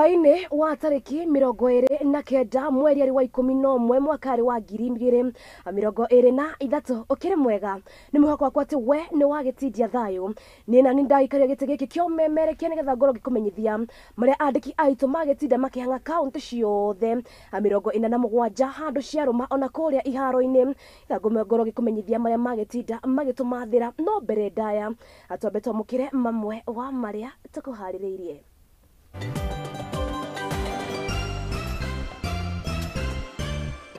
Hwaini wa tariki 29 mweri wa 11 mwaka wa 2023 ukiri mwega ni mwihoko wakwa ati we ni wagitindia thayo ni na ni ndaikaria giti giki kiomemerekia nigetha ngorwo ngikumenyithia maria andiki aitu magitinda makihanga kaunti ciothe 47 handu ciaruma ona kuria iharo-ini ngorwo ngikumenyithia maria magitinda magitumathira no mbere ndaya atwambe twamukire mamwe wa maria tukuhaririirie.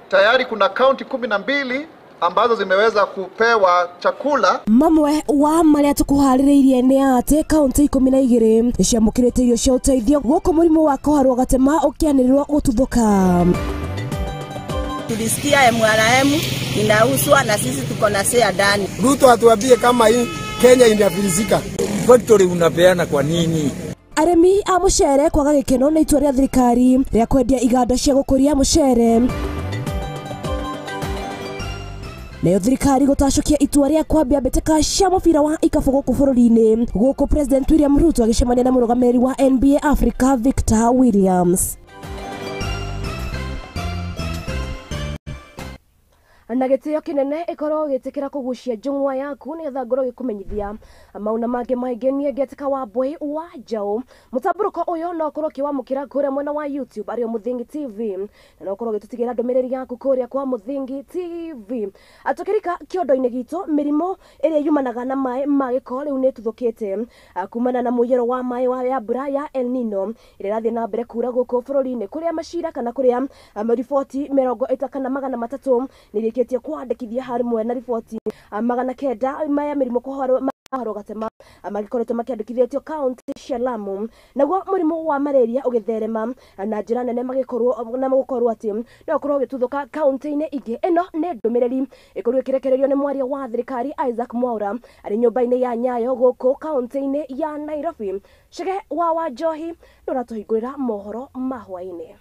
Tayari kuna kaunti 12 ambazo zimeweza kupewa chakula. Mamwe wa maria tukuhaririirie ni ati kaunti 12 ciamukirite irio cia uteithio guku murimu wa kuharwo gatema ukianirirwo gututhuka. Tulisikia MRM inauzwa na sisi tuko na share ndani. Ruto atuambie kama hii Kenya inafilisika. Factory unapeana kwa nini? Aremi a mucere kwaga gikeno na itua ria thirikari ria kwendia iganda cia gukuria mucere. Nayo thirikari gutacukia itua ria kwambia mbĩtĩka cia mũbira wa ikabu gũkũ bũrũri-inĩ gũkũ President William Ruto agĩcemania na mũrũgamĩrĩri wa NBA Africa Victor Williams. Na gĩtĩo kĩnene ĩkorwo gĩtĩkĩra kũgucia njũng'wa yaku nĩgetha ngorwo gĩkũmenyithia mauna mangĩ maingĩ niĩ ngetĩka wa Mbui wa Njaũ. Mũtambũrũko ũyũ no ũkorwo ũkĩwamũkĩra kũrĩa mwena wa YouTube arĩ o Mũthingi TV na no ũkorwo ũgĩtũtigĩra ndũmĩrĩri yaku kũrĩa kwa Mũthingi TV. Atũkĩrika kĩondo-inĩ gitũ mĩrimũ ĩrĩa yumanaga na maĩ ma gĩko rĩu nĩ ĩtuthũkĩte kumana na mũiyũro wa maĩ wa ya mbura ya El Nino ĩrĩa ĩrathiĩ na mbere kura gũkũ bũrũri-inĩ kũrĩa macira kana kũrĩa riboti 330 nĩ irĩkĩtie kwandĩkithia harĩ na riboti 900 maya mĩrimũ kũharwo gatema magĩkoretwo makĩandĩkithĩtio kaunti cia Lamu. Naguo mũrimũ wa malaria ũgĩtherema na njĩra nene magĩkorwo na gũkorwo atĩ no ũkorwo ũgĩtuthũka kaunti-inĩ ingĩ. Ĩno nĩ ndũmĩrĩri ĩkorwo ĩkĩrekererio nĩ mwaria wa thirikari Isaac Mwaura arĩ nyũmba-inĩ ya Nyayo gũkũ kaunti-inĩ ya Nairobi. Chege wa Wanjohi nĩ ũratũhingũrĩra mohoro ma hwaĩ-inĩ.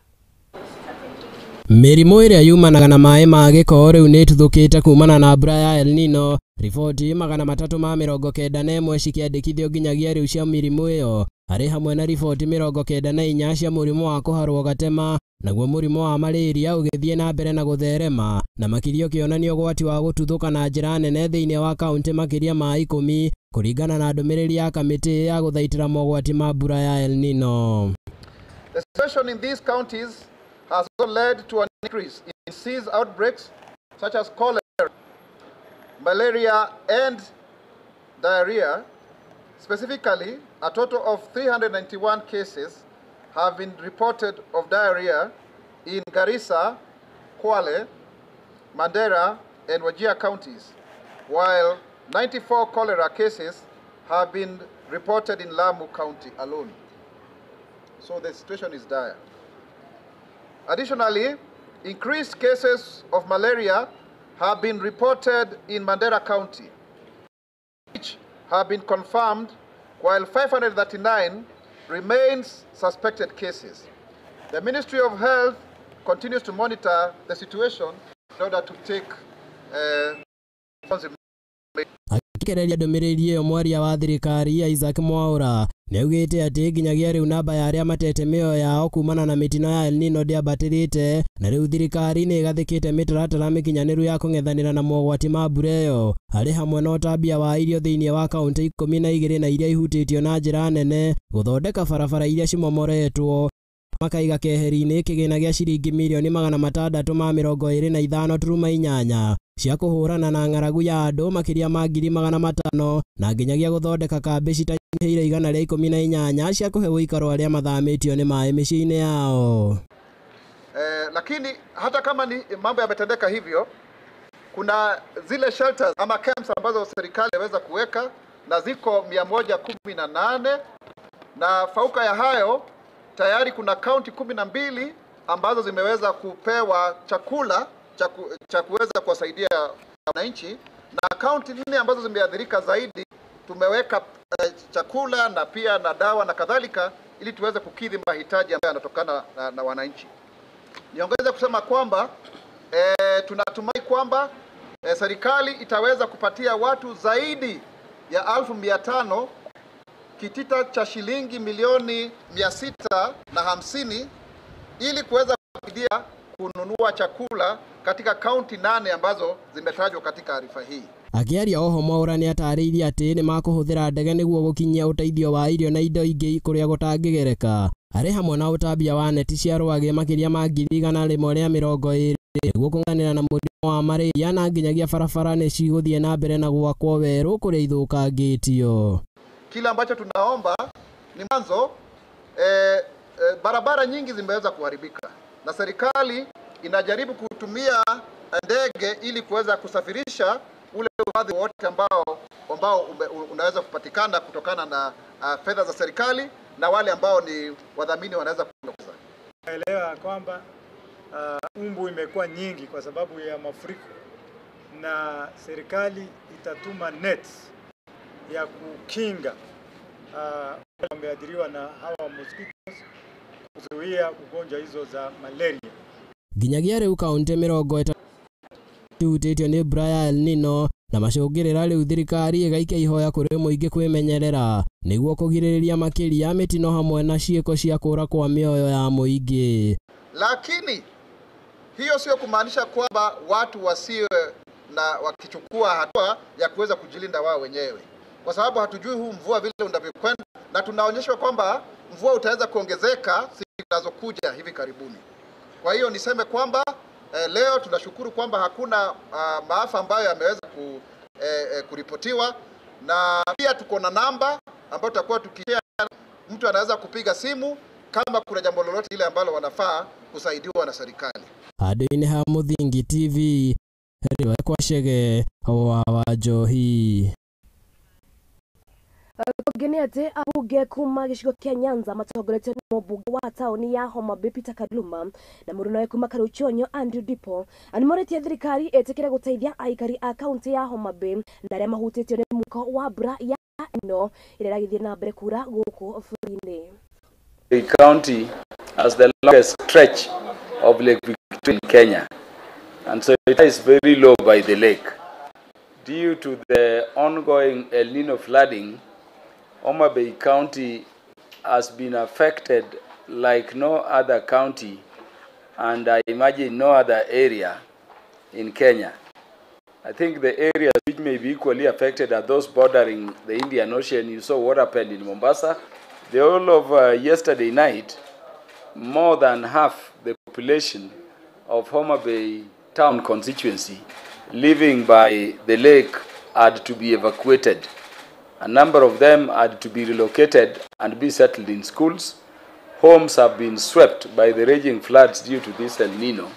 Mĩrimũ ĩrĩa yumanaga na maĩ ma gĩko rĩu nĩ ĩtuthũkĩte kumana na mbura ya El Nino. Riboti 391 cikĩandĩkithio nginyagia rĩu cia mĩrimũ ĩyo harĩ hamwe na riboti 94 cia mũrimũ wa kũharwo gatema. Naguo mũrimũ wa malaria ũgĩthiĩ na mbere na gũtherema na makĩria ũkĩonania ũgwati wa gũtuthũka na njĩra nene thĩinĩ wa kaunti makĩria ma 10 kũringana na ndũmĩrĩri ya kamĩtĩ ya gũthaitĩra mogwati ma mbura ya El Nino. The situation in these counties has also led to an increase in disease outbreaks such as cholera, malaria, and diarrhea. Specifically, a total of 391 cases have been reported of diarrhea in Garissa, Kwale, Mandera, and Wajir counties, while 94 cholera cases have been reported in Lamu County alone. So the situation is dire. Additionally, increased cases of malaria have been reported in Mandera County, which have been confirmed, while 539 remains suspected cases. The Ministry of Health continues to monitor the situation in order to take responsibility. Akĩgereria ndũmĩrĩri ĩyo mwaria wa thirikari Isaac Mwaura nĩaugĩte atĩ nginyagia rĩu namba ya arĩa matete mĩoyo yao kumana na mĩtino ya El Nino ndĩambatĩrĩte na rĩu thirikari nĩ ĩgathĩkĩte mĩtaratara mĩkinyanĩru ya kũng'ethanĩra na mogwati ma mbura ĩyo harĩ hamwe na ũtambia wa irio thĩinĩ wa kaunti 12 na iria ihutĩtio na njĩra nene gũthondeka barabara iria cimomoretwo makaiga keheri-inĩ kĩgĩna gĩa ciringi mirioni 625.8 cia kũhũrana na ng'aragu ya andũ makĩria ma 500,000 na nginyagia gũthondeka kambĩ citanyihĩire 118 cia kũhe ũikaro arĩa mathamĩtio nĩ maĩ mĩciĩ-inĩ yao. Lakini hata kama ni mambo yametendeka hivyo, kuna zile shelters ama camps ambazo serikali imeweza kuweka na ziko 118, na fauka ya hayo tayari kuna kaunti 12 ambazo zimeweza kupewa chakula cha kuweza kuwasaidia wananchi, na kaunti 4 ambazo zimeathirika zaidi tumeweka chakula na pia na dawa na kadhalika ili tuweze kukidhi mahitaji ambayo yanatokana na wananchi. Niongeze kusema kwamba tunatumai kwamba serikali itaweza kupatia watu zaidi ya 1500 kitita cha shilingi milioni 650 ili kuweza kusaidia kununua chakula katika kaunti 8 ambazo zimetajwa katika arifa hii. Akĩaria oho Mwaura nĩatarĩirie atĩ nĩmakũhũthĩra ndege nĩguo gũkinyia ũteithio wa irio na indo ingĩ kũrĩa gũtangĩgereka arĩ hamwe na ũtambia wa neti cia rwagĩ makĩria ma 120,000 nĩguo kũng'ethanĩra na mũrimũ wa malaria na nginyagia barabara nĩcigũthiĩ na mbere na gwakwo werũ kũrĩa ithũkangĩtio. Kile ambacho tunaomba ni mwanzo, barabara nyingi zimeweza kuharibika na serikali inajaribu kutumia ndege ili kuweza kusafirisha ule ufadhili wote ambao unaweza kupatikana kutokana na fedha za serikali na wale ambao ni wadhamini wanaweza kuongoza. Naelewa kwamba umbu imekuwa nyingi kwa sababu ya mafuriko na serikali itatuma nets ya kukinga wameathiriwa na hawa mosquitoes kuzuia ugonjwa hizo za malaria. Nginyagia rĩu kaunti 30 ihutĩtio nĩ mbura ya El Nino na macũngĩrĩra rĩu thirikari ĩgaikia ihoya kũrĩ mũingĩ kwĩmenyerera nĩguo kũgirĩrĩria makĩria mĩtino hamwe na ciĩko cia kũra kwa mĩoyo ya mũingĩ. Lakini hiyo sio kumaanisha kwamba watu wasiwe na wakichukua hatua ya kuweza kujilinda wao wenyewe, kwa sababu hatujui huu mvua vile unavyokwenda, na tunaonyeshwa kwamba mvua utaweza kuongezeka siku zinazokuja hivi karibuni. Kwa hiyo niseme kwamba leo tunashukuru kwamba hakuna maafa ambayo yameweza kuripotiwa, na pia tuko na namba ambayo tutakuwa tukishare. Mtu anaweza kupiga simu kama kuna jambo lolote ile ambalo wanafaa kusaidiwa na serikali. Handũ-inĩ ha Mũthingi TV, Riwa kwa Chege wa Njohi. Ũngĩ nĩ atĩ ambunge kuma gĩcigo kĩa Nyanza matongoretio nĩ mũmbunge wa taũni ya Homa Bay Peter Kaluma na mũrunawe kuma Karuchonyo Andrew Dipo nĩmorĩtie thirikari ĩtĩkĩre gũteithia aikari a kaunti ya Homa Bay na arĩa mahutĩtio nĩ mũko wa mbura ya ĩno ĩrĩa ĩragĩthiĩ na mbere kura gũkũ bũrũri-inĩ. The county has the longest stretch of Lake Victoria in Kenya, and so it is very low by the lake. Due to the ongoing El Nino flooding, Homa Bay County has been affected like no other county, and I imagine no other area in Kenya. I think the areas which may be equally affected are those bordering the Indian Ocean. You saw what happened in Mombasa. The whole of yesterday night, more than half the population of Homa Bay town constituency living by the lake had to be evacuated. A number of them had to be relocated and be settled in schools. Homes have been swept by the raging floods due to this El Nino.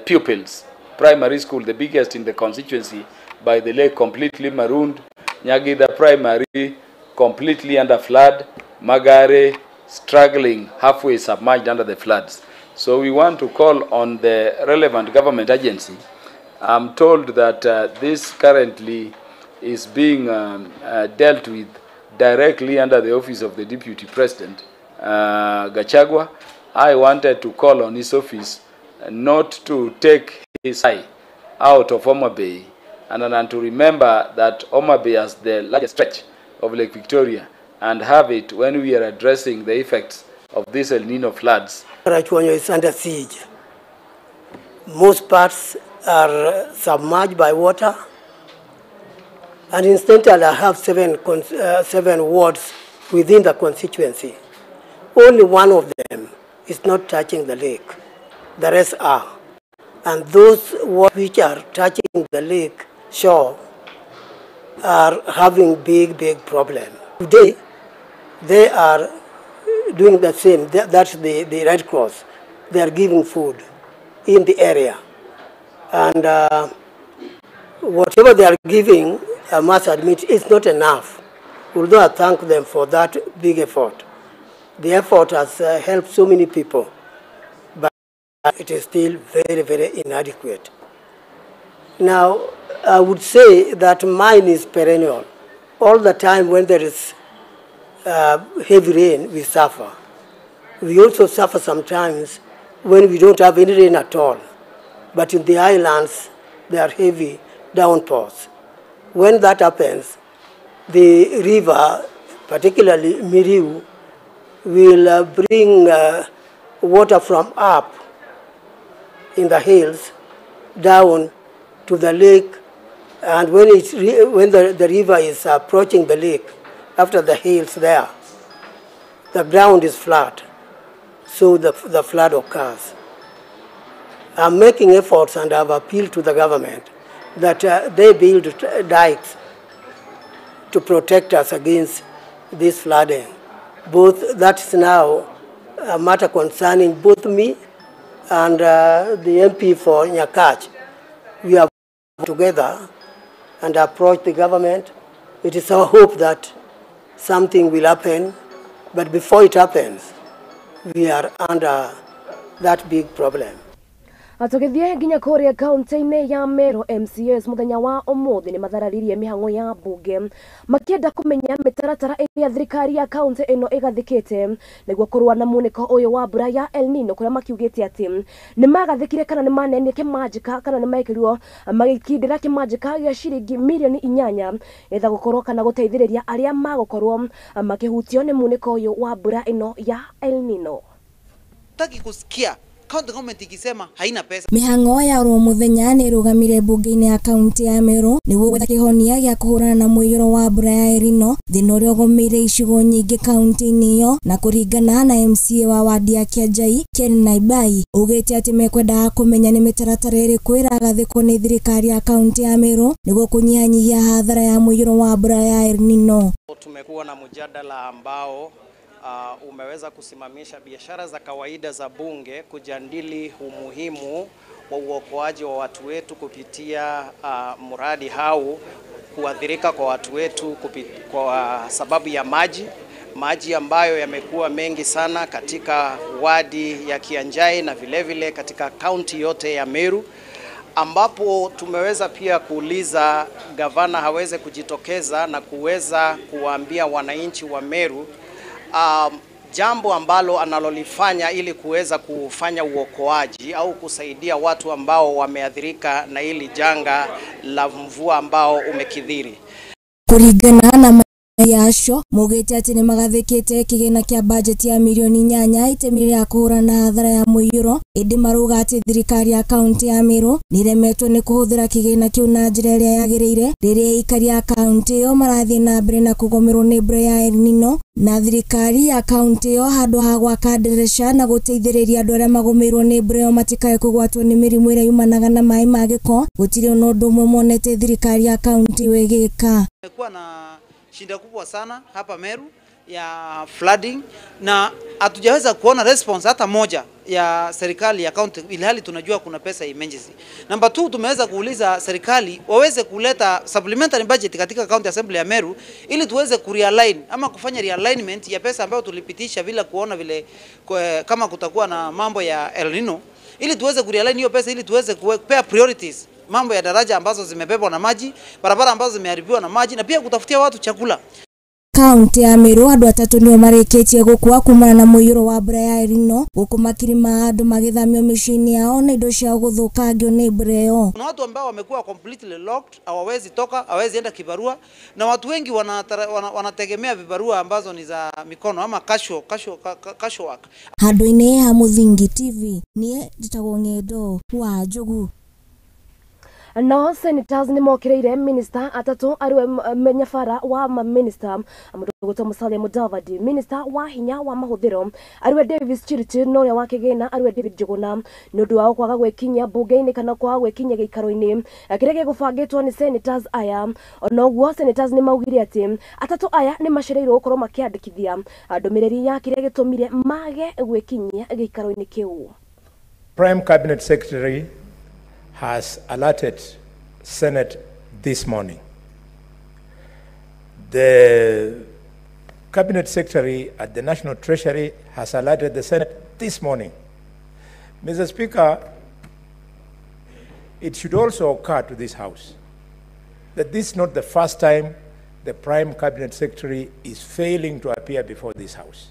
Pupils, primary school, the biggest in the constituency, by the lake, completely marooned. Nyagida Primary, completely under flood. Magare, struggling, halfway submerged under the floods. So we want to call on the relevant government agency. I'm told that this currently is being dealt with directly under the office of the Deputy President, Gachagua. I wanted to call on his office not to take his eye out of Homa Bay, and to remember that Homa Bay has the largest stretch of Lake Victoria, and have it when we are addressing the effects of these El Nino floods. Karachuonyo is under siege. Most parts are submerged by water. And incidentally, I have seven wards within the constituency. Only one of them is not touching the lake. The rest are. And those wards which are touching the lake shore are having big, big problem. Today, they are doing the same. That's the Red Cross. They are giving food in the area. And whatever they are giving, I must admit, it's not enough. Although I thank them for that big effort. The effort has helped so many people, but it is still very, very inadequate. Now, I would say that mine is perennial. All the time when there is heavy rain, we suffer. We also suffer sometimes when we don't have any rain at all. But in the highlands, there are heavy downpours. When that happens, the river particularly Miriu, will bring water from up in the hills down to the lake, and when the river is approaching the lake, after the hills there, the ground is flat, so the flood occurs. I'm making efforts and I've appealed to the government that they build dikes to protect us against this flooding. Both, that's now a matter concerning both me and the MP for Nyakach. We are together and approach the government. It is our hope that something will happen, but before it happens, we are under that big problem. Tũgĩthiĩ nginya kũrĩa kaunti-inĩ ya Meru, MCAs mũthenya wa ũmũthĩ nĩ mathararirie mĩhang'o ya mbunge makĩenda kũmenya mĩtaratara ĩrĩa thirikari ya kaunti ĩno ĩgathĩkĩte nĩguo kũrũa na munĩko ũyũ wa mbura ya El Nino, kũrĩa makiugĩte atĩ nĩ magathĩkire kana nĩ manenire kĩmanjĩka kana nĩ mekĩrirwo magĩkindĩra kĩmanjĩka gĩa ciringi mirioni 8 getha gũkorwo kana gũteithĩrĩria arĩa magũkorwo makĩhutio nĩ munĩko ũyũ wa mbura ĩno ya El Nino. Taki kusikia county government ikisema haina pesa. Mĩhang'o ya oro mũthenya nĩ ĩrũgamire mbunge-inĩ ya kaunti ya Meru nĩguo gwetha kĩhonia gĩa kũhũrana na mũiyũro wa mbura ya El Nino, thĩna ũrĩa ũgũmĩire icigo nyingĩ kaunti-inĩ ĩyo. Na kũringana na MCA wa wadi ya Kianjai Ken Naibai, augĩte atĩ mekwendaga kũmenya nĩ mĩtaratara ĩrĩkũ ĩragathĩkwo nĩ thirikari ya kaunti ya Meru nĩguo kũnyihanyihia hathara ya mũiyũro wa mbura ya El Nino. Tumekuwa na mjadala ambao umeweza kusimamisha biashara za kawaida za bunge kujadili umuhimu wa uokoaji wa watu wetu kupitia mradi hau kuathirika kwa watu wetu kwa sababu ya maji ambayo yamekuwa mengi sana katika wadi ya Kianjai na vile vile katika kaunti yote ya Meru, ambapo tumeweza pia kuuliza gavana haweze kujitokeza na kuweza kuwaambia wananchi wa Meru jambo ambalo analolifanya ili kuweza kufanya uokoaji au kusaidia watu ambao wameathirika na ili janga la mvua ambao umekithiri. Kuringana na yaco mugite ati ni magathikite kigina kia bajeti ya milioni 8 itemi rĩa kũhũrana hathara ya mũiyũro, ĩndĩ marauga atĩ thirikari ya kaunti ya Meru nĩremetwo nĩ kũhũthĩra kĩgĩna kĩu na njĩra ĩrĩa yagĩrĩire rĩrĩa aikari a kaunti ĩyo marathiĩ na mbere na kũgũmĩrwo nĩ mbura ya El Nino, na thirikari ya kaunti ĩyo handũ ha gwaka ndirica na gũteithĩrĩria andũ arĩa magũmĩirwo nĩ mbura ĩyo matikae kũgwatwo nĩ mĩrimũ ĩrĩa yumanaga na maĩ ma gĩko. Gũtirĩ ona ũndũ ũmwe monete thirikari ya kaunti ĩyo ĩgĩka. Kumekuwa na shida kubwa sana hapa Meru ya flooding na hatujaweza kuona response hata moja ya serikali ya county, ilhali tunajua kuna pesa emergency. Number 2, tumeweza kuuliza serikali waweze kuleta supplementary budget katika county assembly ya Meru ili tuweze kurealign ama kufanya realignment ya pesa ambayo tulipitisha bila kuona vile kama kutakuwa na mambo ya El Nino, ili tuweze kurealign hiyo pesa ili tuweze kupea priorities mambo ya daraja ambazo zimebebwa na maji, barabara ambazo zimeharibiwa na maji, na pia kutafutia watu chakula. Kaunti ya Meru andũ atatũ nĩo marĩkĩtie gũkua kumana na mũiyũro wa mbura ya El Nino, gũkũ makiri ma andũ magĩthamio mĩciĩ-inĩ yao na indo ciao gũthũkangio nĩ mbura ĩyo. Kuna watu ambao wamekuwa completely locked, hawawezi toka, hawawezi enda kibarua, na watu wengi wanategemea vibarua ambazo ni za mikono ama casual work. Handũ-inĩ ha Mũthingi TV, niĩ njĩtagwo Ng'endo wa Njogu. No senators ni mokireire minister atatu ariwe nyabara wa minister mũndũ Musalia Mudavadi, minister wa hinya wa mahuthiro ariwe Davis Chirchir no ũrĩa wa kĩgĩna ariwe David Njuguna nĩ ũndũ wao kwaga gwĩkinyia mbunge-inĩ kana kwaga gwĩkinyia gĩikaro-inĩ kĩrĩa gĩgũbangĩtwo nĩ senators aya. Ona ũguo senators nĩ maugire atĩ atatũ aya nĩ macereirwo gũkorwo makĩandĩkithia ndũmĩrĩri ya kĩrĩa gĩtũmire mage gwĩkinyia gĩikaro-inĩ kĩu. Prime Cabinet Secretary has alerted Senate this morning. The Cabinet Secretary at the National Treasury has alerted the Senate this morning. Mr. Speaker, it should also occur to this House that this is not the first time the Prime Cabinet Secretary is failing to appear before this House.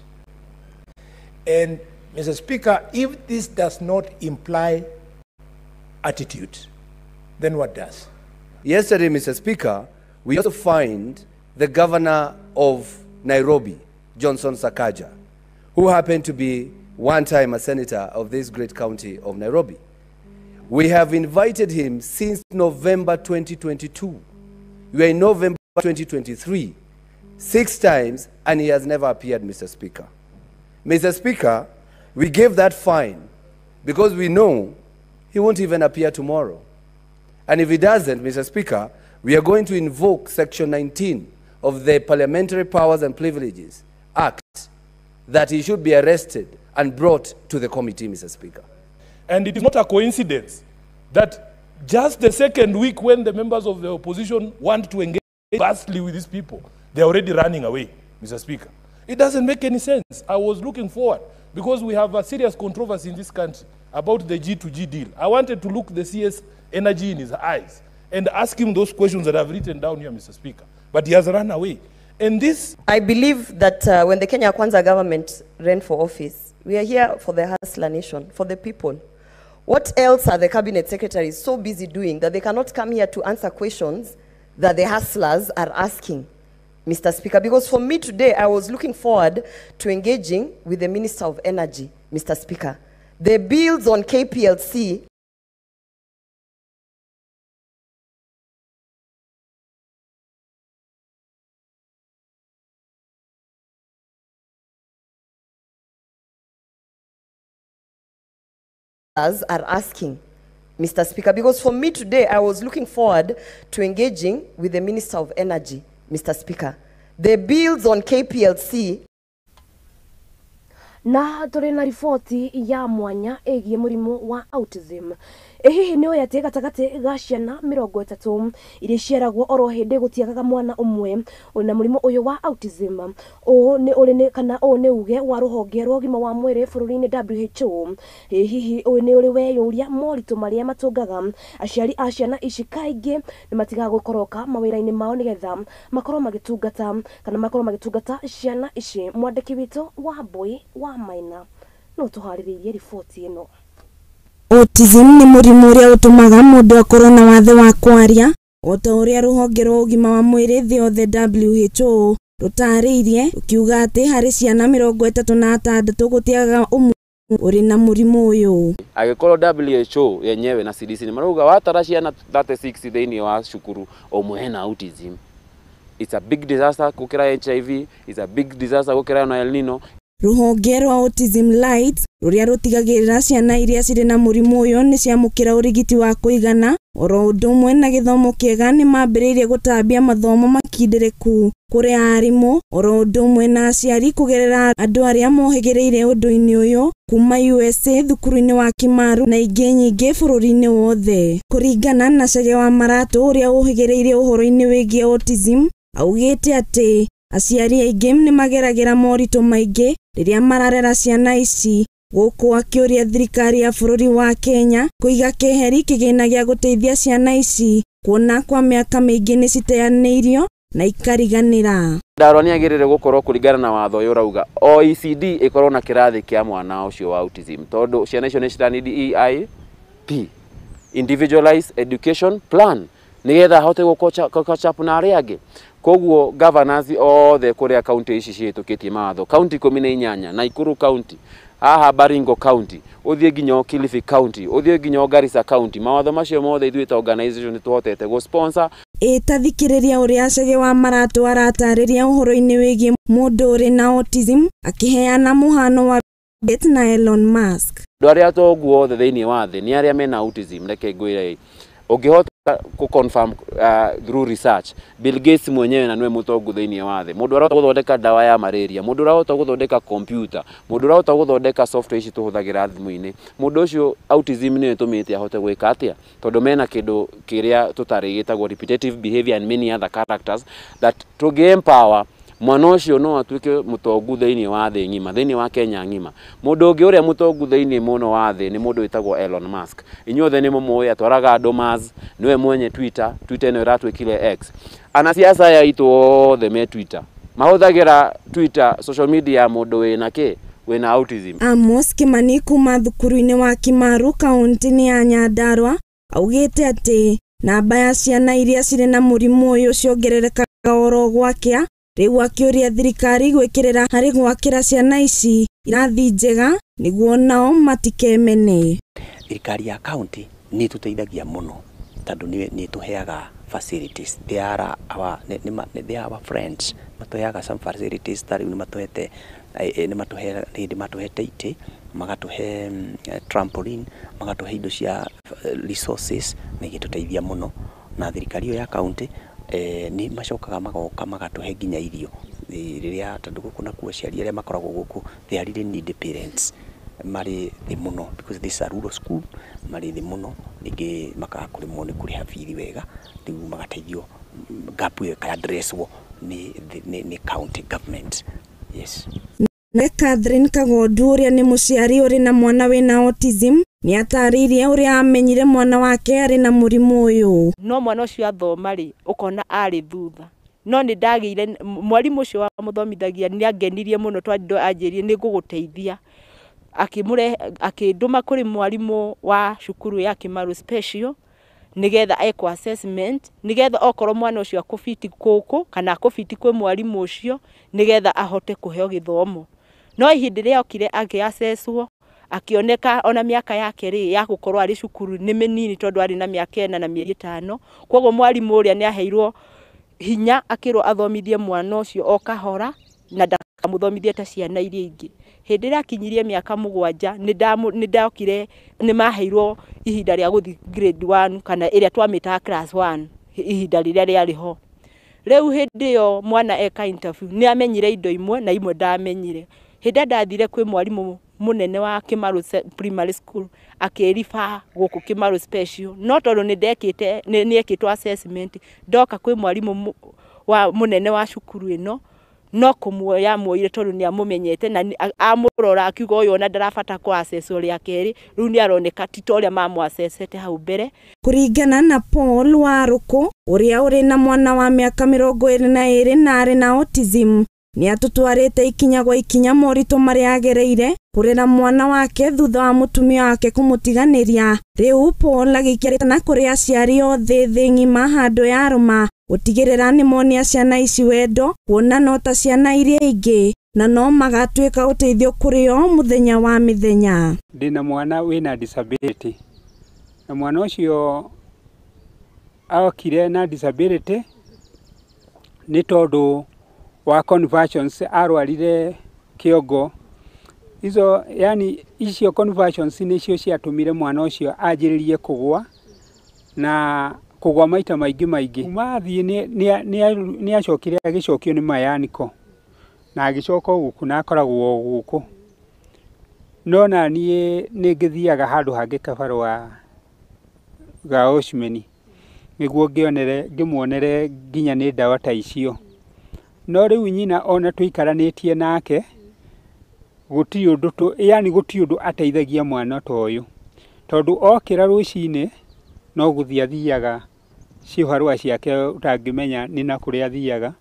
And, Mr. Speaker, if this does not imply attitude, then what does? Yesterday, Mr. Speaker, we also find the governor of Nairobi, Johnson Sakaja, who happened to be one time a senator of this great county of Nairobi. We have invited him since November 2022. We are in November 2023, 6 times, and he has never appeared, Mr. Speaker. Mr. Speaker, we gave that fine because we know he won't even appear tomorrow. And if he doesn't, Mr. Speaker, we are going to invoke Section 19 of the Parliamentary Powers and Privileges Act that he should be arrested and brought to the committee, Mr. Speaker. And it is not a coincidence that just the second week when the members of the opposition want to engage vastly with these people, they're already running away, Mr. Speaker. It doesn't make any sense. I was looking forward because we have a serious controversy in this country about the G2G deal. I wanted to look the CS Energy in his eyes and ask him those questions that I've written down here, Mr. Speaker. But he has run away. And this... I believe that when the Kenya Kwanza government ran for office, we are here for the hustler nation, for the people. What else are the cabinet secretaries so busy doing that they cannot come here to answer questions that the hustlers are asking, Mr. Speaker? Because for me today, I was looking forward to engaging with the Minister of Energy, Mr. Speaker. The bills on KPLC are asking, Mr. Speaker, because for me today, I was looking forward to engaging with the Minister of Energy, Mr. Speaker. The bills on KPLC. Na tũrĩ na riboti ya mwanya ĩgiĩ mũrimũ wa autism. Hihi nĩ ũĩ atĩ gatagatĩ ga ciana 30 iria iciaragwo oro hĩndĩ gũtiagaga mwana ũmwe ũrĩ na mũrimũ ũyũ wa autism. Ũũ nĩ ũrĩ nĩ kana ũũ nĩ uge wa rũhonge rwa ũgima wa mwĩrĩ bũrũri-inĩ WHO. Hihi ũyũ nĩ ũrĩ weyũria moritũ marĩa matũngaga aciari a ciana ici kaingĩ nĩ matigaga gũkoroka mawĩra-inĩ mao nĩgetha makorwo magĩtungata kana makorwo magĩtungata ciana ici. Mwandĩki witũ wa Mbui wa Maina no tũharĩrĩirie riboti ĩno. Autism nĩ mũrimũ ũrĩa ũtũmaga mũndũ akorwo na wathe wa kwaria o ta ũrĩa rũhonge rwa ũgima wa mwĩrĩ thĩ yothe WHO rũtarĩirie rũkiuga atĩ harĩ ciana 36 gũtiagaga ũmwe ũrĩ na mũrimũ ũyũ. Angĩkorwo WHO yenyewe na CDC nĩ marauga watara ciana 36 thĩinĩ wa cukuru ũmwe hena autism. It's a big disaster gũkĩra HIV, it's a big disaster gũkĩra na El Nino. Rũhonge rwa Autism Light rũrĩa rũtigagĩrĩra ciana iria cirĩ na mũrimũ ũyũ nĩ ciamũkĩra ũrigiti wa kũigana oro ũndũ ũmwe na gĩthomo kĩega nĩ mambĩrĩirie gũtambia mathomo makindĩrĩku kũrĩ arimũ oro ũndũ ũmwe na aciari kũgerera andũ arĩa mohĩgĩrĩire ũndũ-inĩ ũyũ kuma USA thukuru-inĩ wa Kimaru na ingĩ nyingĩ bũrũri-inĩ wothe. Kũringana na Chege wa Maratũ ũrĩa ũhĩgĩrĩire ũhoro-inĩ wĩgiĩ autism augĩte atĩ aciari aingĩ nĩ mageragĩra moritũ maingĩ rĩrĩa mararera ciana ici gũkũ akĩũria thirikari ya bũrũri wa Kenya kũiga keheri kĩgĩna gĩa gũteithia ciana ici kuona kwa mĩaka mĩingĩ nĩ citeanĩirio na ikariganĩra. Ndarwa nĩ agĩrĩire gũkorwo kũringana na watho ũyũ ũrauga OECD ĩkorwo na kĩrathi kĩa mwana ũcio wa autism tondũ ciana icio nĩ ciranidi EIP, Individualized Education Plan, nĩgetha ahote gũ catch up na arĩa angĩ. Koguo governors othe kuria county ici cihĩtũkĩtie mawatho, county 18, Nakuru county, haha Baringo county, ũthiĩ nginya Kilifi county, ũthiĩ nginya Garissa county, mawatho macio mothe ithuĩ ta organization nĩ tũhotete gũ sponsor. Ĩtathikĩrĩria ũrĩa Chege wa Maratũ aratarĩria ũhoro-inĩ wĩgiĩ mũndũ ũrĩ na autism akĩheana mũhano wa Bill Gates na Elon Musk. Andũ arĩa atongu othe thĩinĩ wa thĩ nĩ arĩa mena autism, reke ngwĩre ũngĩhota ku confirm through research, Bill Gates mwenyewe na niwe mutongu thiini wa thi, mundu arahota guthondeka dawa ya malaria, mundu arahota guthondeka computer, mundu arahota guthondeka software ici tuhuthagira thimu-ini, mundu ucio autism niyo itumite ahote gwika atia, tondu mena kindu kiria tutari gitagwo repetitive behavior and many other characters that tungi empower mwana ucio no atuike mutongu thiini wa thi ng'ima, thiini wa Kenya ng'ima. Mundu ungi uria mutongu thiini muno wa thi ni mundu witagwo Elon Musk. Inyuothe ni mumuĩ, atwaraga andu Mars, niwe mwenye Twitter, Twitter ĩno ĩratuĩkire X. Anasiasa aya aitũ othe me Twitter, mahũthagĩra Twitter, social media ya mundu wĩna kĩ, wĩna autism. Amos Kimani kuma thukuru-inĩ wa Kimaru kaunti-inĩ ya Nyandarua augĩte atĩ namba ya ciana iria cirĩ na mũrimũ ũyũ ciongererekaga oro gwakĩa Rĩu akĩũria thirikari gwĩkĩrĩra harĩ gwakĩra ciana ici irathi njega nĩguo nao matikemene. Thirikari ya county nĩ ĩtũteithagia mũno tondũ nĩ ĩtũheaga facilities. They are our, they are our friends. Matũheaga some facilities ta rĩu nĩ matũhete matũhete itĩ, magatũhe trampoline, magatũhe indo cia resources na igĩtũteithia mũno. Na thirikari ĩyo ya county nĩ macokaga magoka magatũhe nginya irio rĩrĩa tondũ gũkũ nakuo aciari arĩa makoragwo gũkũ, they are really needy parents, marĩ thĩ mũno because this is a rural school, marĩ thĩ mũno, rĩngĩ makaga kũremwo nĩ kũrĩha bithi wega, rĩu magateithio gap ĩyo ĩka-addresswo nĩ county government. Yes. Na Catherine Kagondu ũrĩa nĩ mũciari ũrĩ na mwana wĩna autism nĩ atarĩirie ũrĩa amenyire mwana wake arĩ na mũrimũ ũyũ. No mwana ũcio athoma rĩ, ũkona arĩ thutha. No nĩ ndagĩire mwarimũ ũcio wamũthomithagia nĩ angenirie mũno tondũ anjĩrire nĩ ngũgũteithia. Akĩndũma kũrĩ mwarimũ wa cukuru ya Kimaru Special nĩgetha ekwo assessment, nĩgetha okorwo mwana ũcio akũbiti kũkũ kana akũbiti kwĩ mwarimũ ũcio nĩgetha ahote kũheo gĩthomo. No ihinda rĩrĩa okire akĩ-assesswo akĩoneka ona mĩaka yake rĩ ya gũkorwo arĩ cukuru nĩ mĩnini tondũ arĩ na mĩaka 4 na mĩeri 5. Koguo mwarimũ ũrĩa nĩ aheirwo hinya akĩrwo athomithie mwana ũcio o kahora na ndakamũthomithie ta ciana iria ingĩ. Hĩndĩ ĩrĩa akinyirie mĩaka 7 nĩ ndokire nĩ maheirwo ihinda rĩa gũthiĩ grade 1 kana ĩrĩa twamĩtaga class 1 ihinda rĩrĩa rĩarĩ ho. Rĩu hĩndĩ ĩyo mwana eka interview nĩ amenyire indo imwe na imwe ndamenyire. Hĩndĩ ĩrĩa ndathire kwĩ mwarimũ mũnene wa Kimaru Primary School akĩriba gũkũ Kimaru Special, no tondũ nĩ ndekĩte nĩ ekĩtwo assessment ndoka kwĩ mwarimũ wa mũnene wa cukuru ĩno no kũmuoya muoire tondũ nĩ amũmenyete na amũrora akiuga ũyũ ona ndarabata kũ assesswo rĩa kerĩ, rĩu nĩ aroneka ti ta ũrĩa mamũ-assessete hau mbere. Kũringana na Paul Warũkũ ũrĩa ũrĩ na mwana wa mĩaka 22 na arĩ na autism, nĩ atũtwarĩte ikinya gwa ikinya moritũ marĩa agereire kũrera mwana wake thutha wa mũtumia wake kũmũtiganĩria. Rĩu Paul agĩikĩrĩtana kũrĩ aciari othe thĩ ng'ima handũ ya rũma gũtigĩrĩra nĩ monia ciana ici wendo kuona no ta ciana iria ingĩ na no magatuĩka ũteithio kũrĩ o mũthenya wa mĩthenya. Ndĩna mwana wĩna disability na mwana ũcio okire na disability nĩ tondũ wa conversions, arwarire kĩongo izo, yani icio conversions nĩcio ciatũmire mwana ũcio anjĩrĩrie kũgwa na kũgwa maita maingĩ maingĩ. Mathiĩ nĩ acokire agĩcokio nĩ mayaniko na agĩcoka gũkũ na akoragwo gũkũ, no na niĩ nĩ ngĩthiaga handũ hangĩ kabarũa ga Oshmeni nĩguo ngĩmuonere nginya nĩ ndawa ta icio. No rĩu nyina ona tũikaranĩtie nake gũtirĩ ũndũ, yani gũtirĩ ũndũ ateithagia mwana ta ũyũ tondũ okĩra rũcinĩ no gũthiĩ athiaga ciũharũa ciake ũtangĩmenya nĩ na kũrĩa athiaga,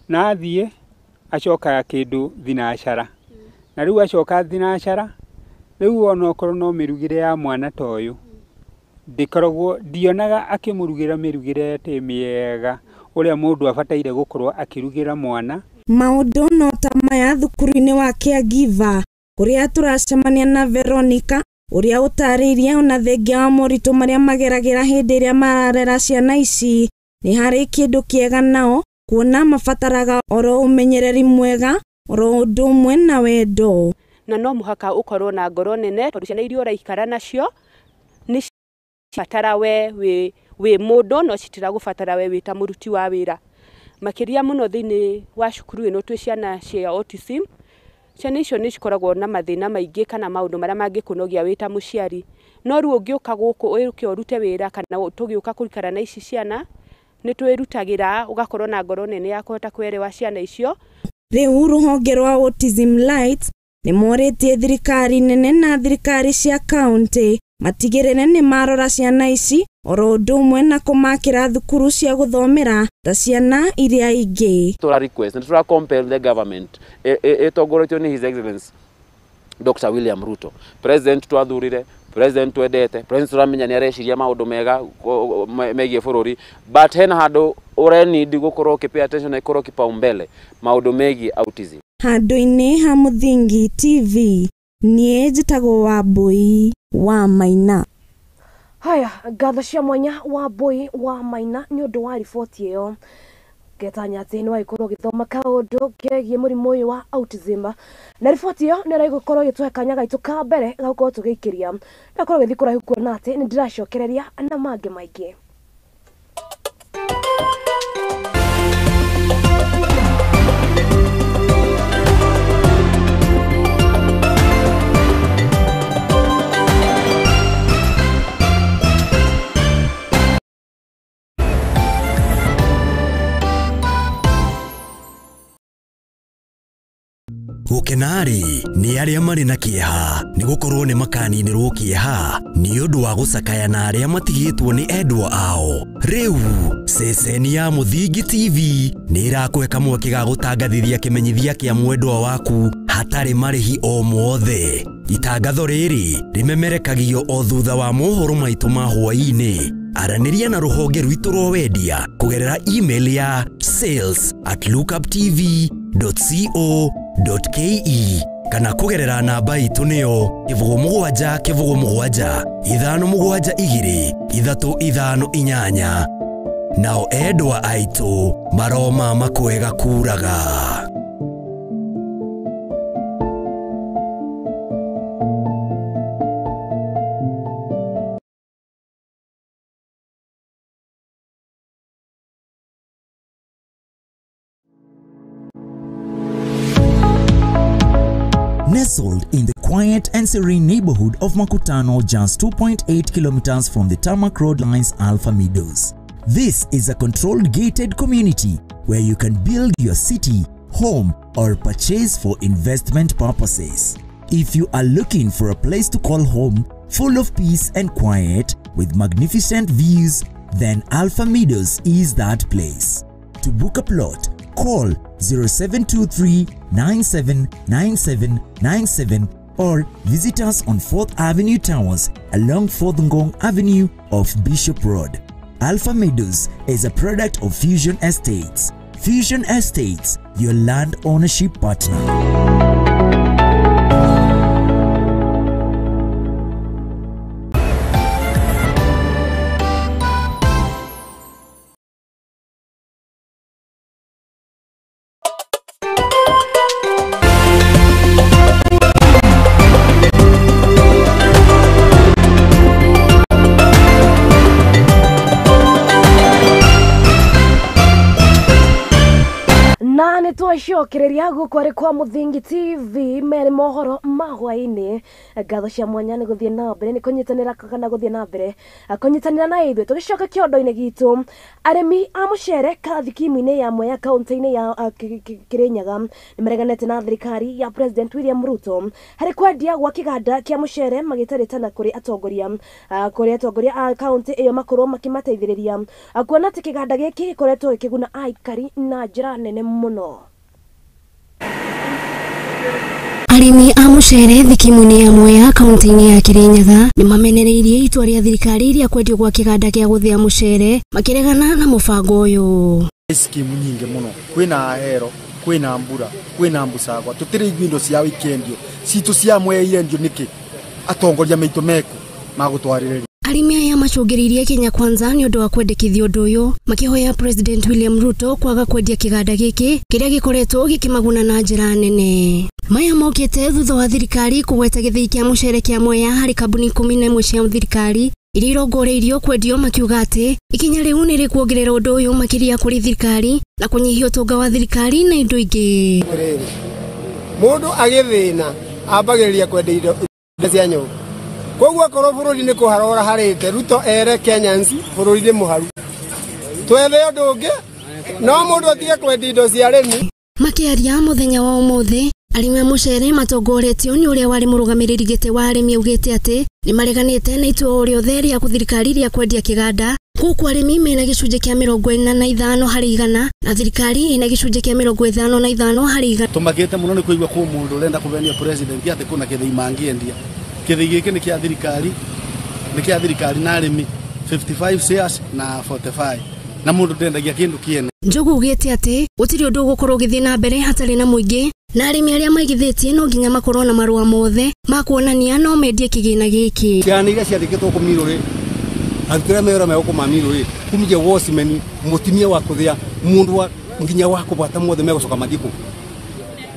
na athiĩ acokaga kĩndũ thinacara, na rĩu acoka thinacara rĩu ona okorwo no mĩrugĩre ya mwana ta ũyũ ndĩkoragwo, ndionaga akĩmũrugĩra mĩrugĩre ĩtĩ mĩega ũrĩa mũndũ abataire gũkorwo akĩrugĩra mwana. Maũndũ no ta maya thukuru-inĩ wa Caregiver kũrĩa tũracemania na Veronica ũrĩa ũtarĩirie ona thengia wa moritũ marĩa mageragĩra hĩndĩ ĩrĩa mararera ciana ici nĩ harĩ kĩndũ kĩega nao kuona mabataraga oro ũmenyereri mwega oro ũndũ ũmwe na wendo. Na no mũhaka ũkorwo na ngoro nene tondũ ciana iria ũraikara nacio nĩ cibatara we wĩ mũndũ no citiragũbatara we wĩ ta mũruti wa wĩra. Makĩria mũno thĩinĩ wa cukuru ĩno twĩ ciana cia autism, ciana icio nĩ cikoragwo na mathĩna maingĩ kana maũndũ marĩa mangĩkũnogia wĩ ta mũciari. No rĩu ũngĩũka gũkũ ũke ũrute wĩra kana tũgĩũka kũikara na ici ciana nĩ twĩrutagĩra, ũgakorwo na ngoro nene ya kũhota kwerewa ciana icio. Rĩu rũhonge rwa Autism Light nĩ morĩtie thirikari nene na thirikari cia kaunti matigĩrĩre nĩ marora ciana ici oro ũndũ ũmwe na kũmakĩra thukuru cia gũthomera ta ciana iria ingĩ. Tura request na tura compel the government ĩtongoretio nĩ His Excellency Dr. William Ruto, president twathurire, president twendete, president turamenya nĩ areciria maũndũ mega megiĩ bũrũri, but hena handũ Ũrenindi gũkorwo ũkĩ pay attention na ĩkorwo kipaumbele maũndũ megiĩ autism. Handũ-inĩ ha Mũthingi TV, niĩ njĩtagwo Wambui wa Maina. Haya, ngatho cia mwanya Wambui wa Maina nĩ ũndũ wa riboti ĩyo. Ngetanya atĩ nĩ wagĩkorwo ũgĩthoma kaũndũ kegiĩ mũrimũ ũyũ wa autism, na riboti ĩyo nĩ ĩragũkorwo ĩgĩtũhe kanya gaitũ ka mbere ga gũkorwo tũgĩikĩria ndakorwo gĩthiĩ kũraihu kuona atĩ nĩ ndĩracokereria na mangĩ maingĩ. Gũkena-rĩ nĩ arĩa marĩ na kĩeha, nĩ gũkorwo nĩ makaninĩrwo kĩeha nĩ ũndũ wa gũcakaya na arĩa matigĩtwo nĩ endwa ao. Rĩu ceceni ya Mũthingi TV nĩ ĩrakũhe kamweke ga gũtangathithia kĩmenyithia kĩa mwendwa waku hatarĩ marĩhi o mothe. Itangatho rĩrĩ rĩmemerekagio o thutha wa mohoro maitũ ma hwaĩ-inĩ. Aranĩria na rũhonge rwitũ rwa wendia kũgerera email ya sales@lookuptv.co.ke kana kũgerera namba itũ nĩyo 07 07 5 7 2 3 5 8. Nao endwa aitũ maroma makwega kuraga. Nestled in the quiet and serene neighborhood of Makutano, just 2.8 kilometers from the tarmac road lines Alpha Meadows. This is a controlled gated community where you can build your city, home, or purchase for investment purposes. If you are looking for a place to call home, full of peace and quiet, with magnificent views, then Alpha Meadows is that place. To book a plot, call 0723 9797 97 or visit us on 4th Avenue Towers along 4th Ngong Avenue off Bishop Road. Alpha Meadows is a product of Fusion Estates. Fusion Estates, your land ownership partner. Na nĩ twacokereria gũkũ arĩ kwa Mũthingi TV merĩ mohoro ma hwaĩ-inĩ. Ngatho cia mwanya nĩ gũthiĩ na mbere nĩ kũnyitanĩra kana gũthiĩ na mbere kũnyitanĩra na ithuĩ. Tũgĩcoka kĩondo-inĩ gitũ, arĩmi a mũcere kathikimu-inĩ ya Mwea kaunti-inĩ ya Kĩrĩnyaga nĩ mareganĩte na thirikari ya President William Ruto harĩ kwendia gwa kĩganda kĩa mũcere, magĩtarĩtana kũrĩ atongoria a kaunti ĩyo makorwo makĩmateithĩrĩria kuona atĩ kĩganda gĩkĩ gĩkoretwo gĩkĩguna aikari na njĩra nene mũno. Arĩmi a mũcere thikimu-inĩ ya Mwea kaunti-inĩ ya Kĩrĩnyaga nĩ mamenereirie itua rĩa thirikari rĩa kwendio gwa kĩganda kĩa gũthĩa mũcere, makĩregana na mũbango ũyũ. Skimu nyingĩ mũno, kwĩna Ahero, kwĩna Mbura, kwĩna Mbusagwa, tũtirĩ igua indo ciao ikendio citũ cia Mwea irendio nĩkĩ? Atongoria maitũ meku magũtwarĩrĩria. Arĩmi aya macũngĩrĩirie Kenya Kwanza nĩ ũndũ wa kwendekithia ũndũ ũyũ, makĩhoya President William Ruto kwaga kwendia kĩganda gĩkĩ kĩrĩa gĩkoretwo gĩkĩmaguna na njĩra nene. Maya mokĩte thutha wa thirikari kũgweta gĩthĩi kĩa mũcere kĩa Mwea harĩ kambuni 11 cia thirikari iria irongoreirio kwendio, makiuga atĩ ikinya rĩu nĩ rĩkuongerera ũndũ ũyũ makĩria kũrĩ thirikari na kũnyihia ũtonga wa thirikari na indo ingĩ. Mũndũ agĩthĩna ambagĩrĩria kwendia indo cia nyũmba. Koguo akorwo bũrũri nĩ kũharora harĩte, Ruto ere Kenyans bũrũri nĩ mũharu, twethe ũndũ ũngĩ, no mũndũ atige kwendia indo cia arĩmi. Makĩaria mũthenya wa ũmũthĩ, arĩmi a mũcere matongoretio nĩ ũrĩa warĩ mũrũgamĩrĩri gĩtĩ wa arĩmi augĩte atĩ nĩ mareganĩte na itua o rĩothe rĩa thirikari rĩa kwendia kĩganda, gũkũ arĩmi mena gĩcunjĩ kĩa 45 harĩ igana na thirikari ĩna gĩcunjĩ kĩa 55 harĩ igana. Tũmakĩte mũno nĩ kũigua kwĩ mũndũ ũrenda kũvenia president atĩ kwĩna kĩthĩi mangĩendia. Kĩthĩi gĩkĩ nĩ kĩa thirikari, nĩ kĩa thirikari na arĩmi 55 shares na 45. Na mundu ndendagia kindu kiene. Njogu ugite ati gutiri undu ugukorwo ugithii na mbere hatari na muingi na arimi aria maigithitie no nginya makorwo na marua mothe ma kuonania no mendie kigina giki. Ciana iria ciandikitwo ku Miru ri aruti aria mewĩra megũkũ ma Miru ri kumia watchman mutumia wa kuthia mundu wa nginya wa kubata mothe megũcoka mathiĩ kũ.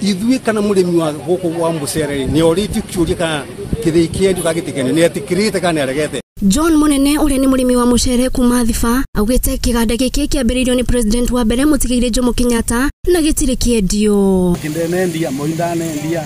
Ithuĩ kana mũrĩmi wa gũkũ wa mũcere nĩ orĩtio kĩũria kana kĩthĩi kĩendio kana gĩtikĩendio nĩ etĩkĩrĩte kana nĩ aregete. John Munene uria ni murimi wa mucere kuma Thiba augite kiganda giki kiambiriirio ni president wa mbere mutigaire Jomo Kenyatta na gitiri kiendio. Ndenendia Moi ndanendia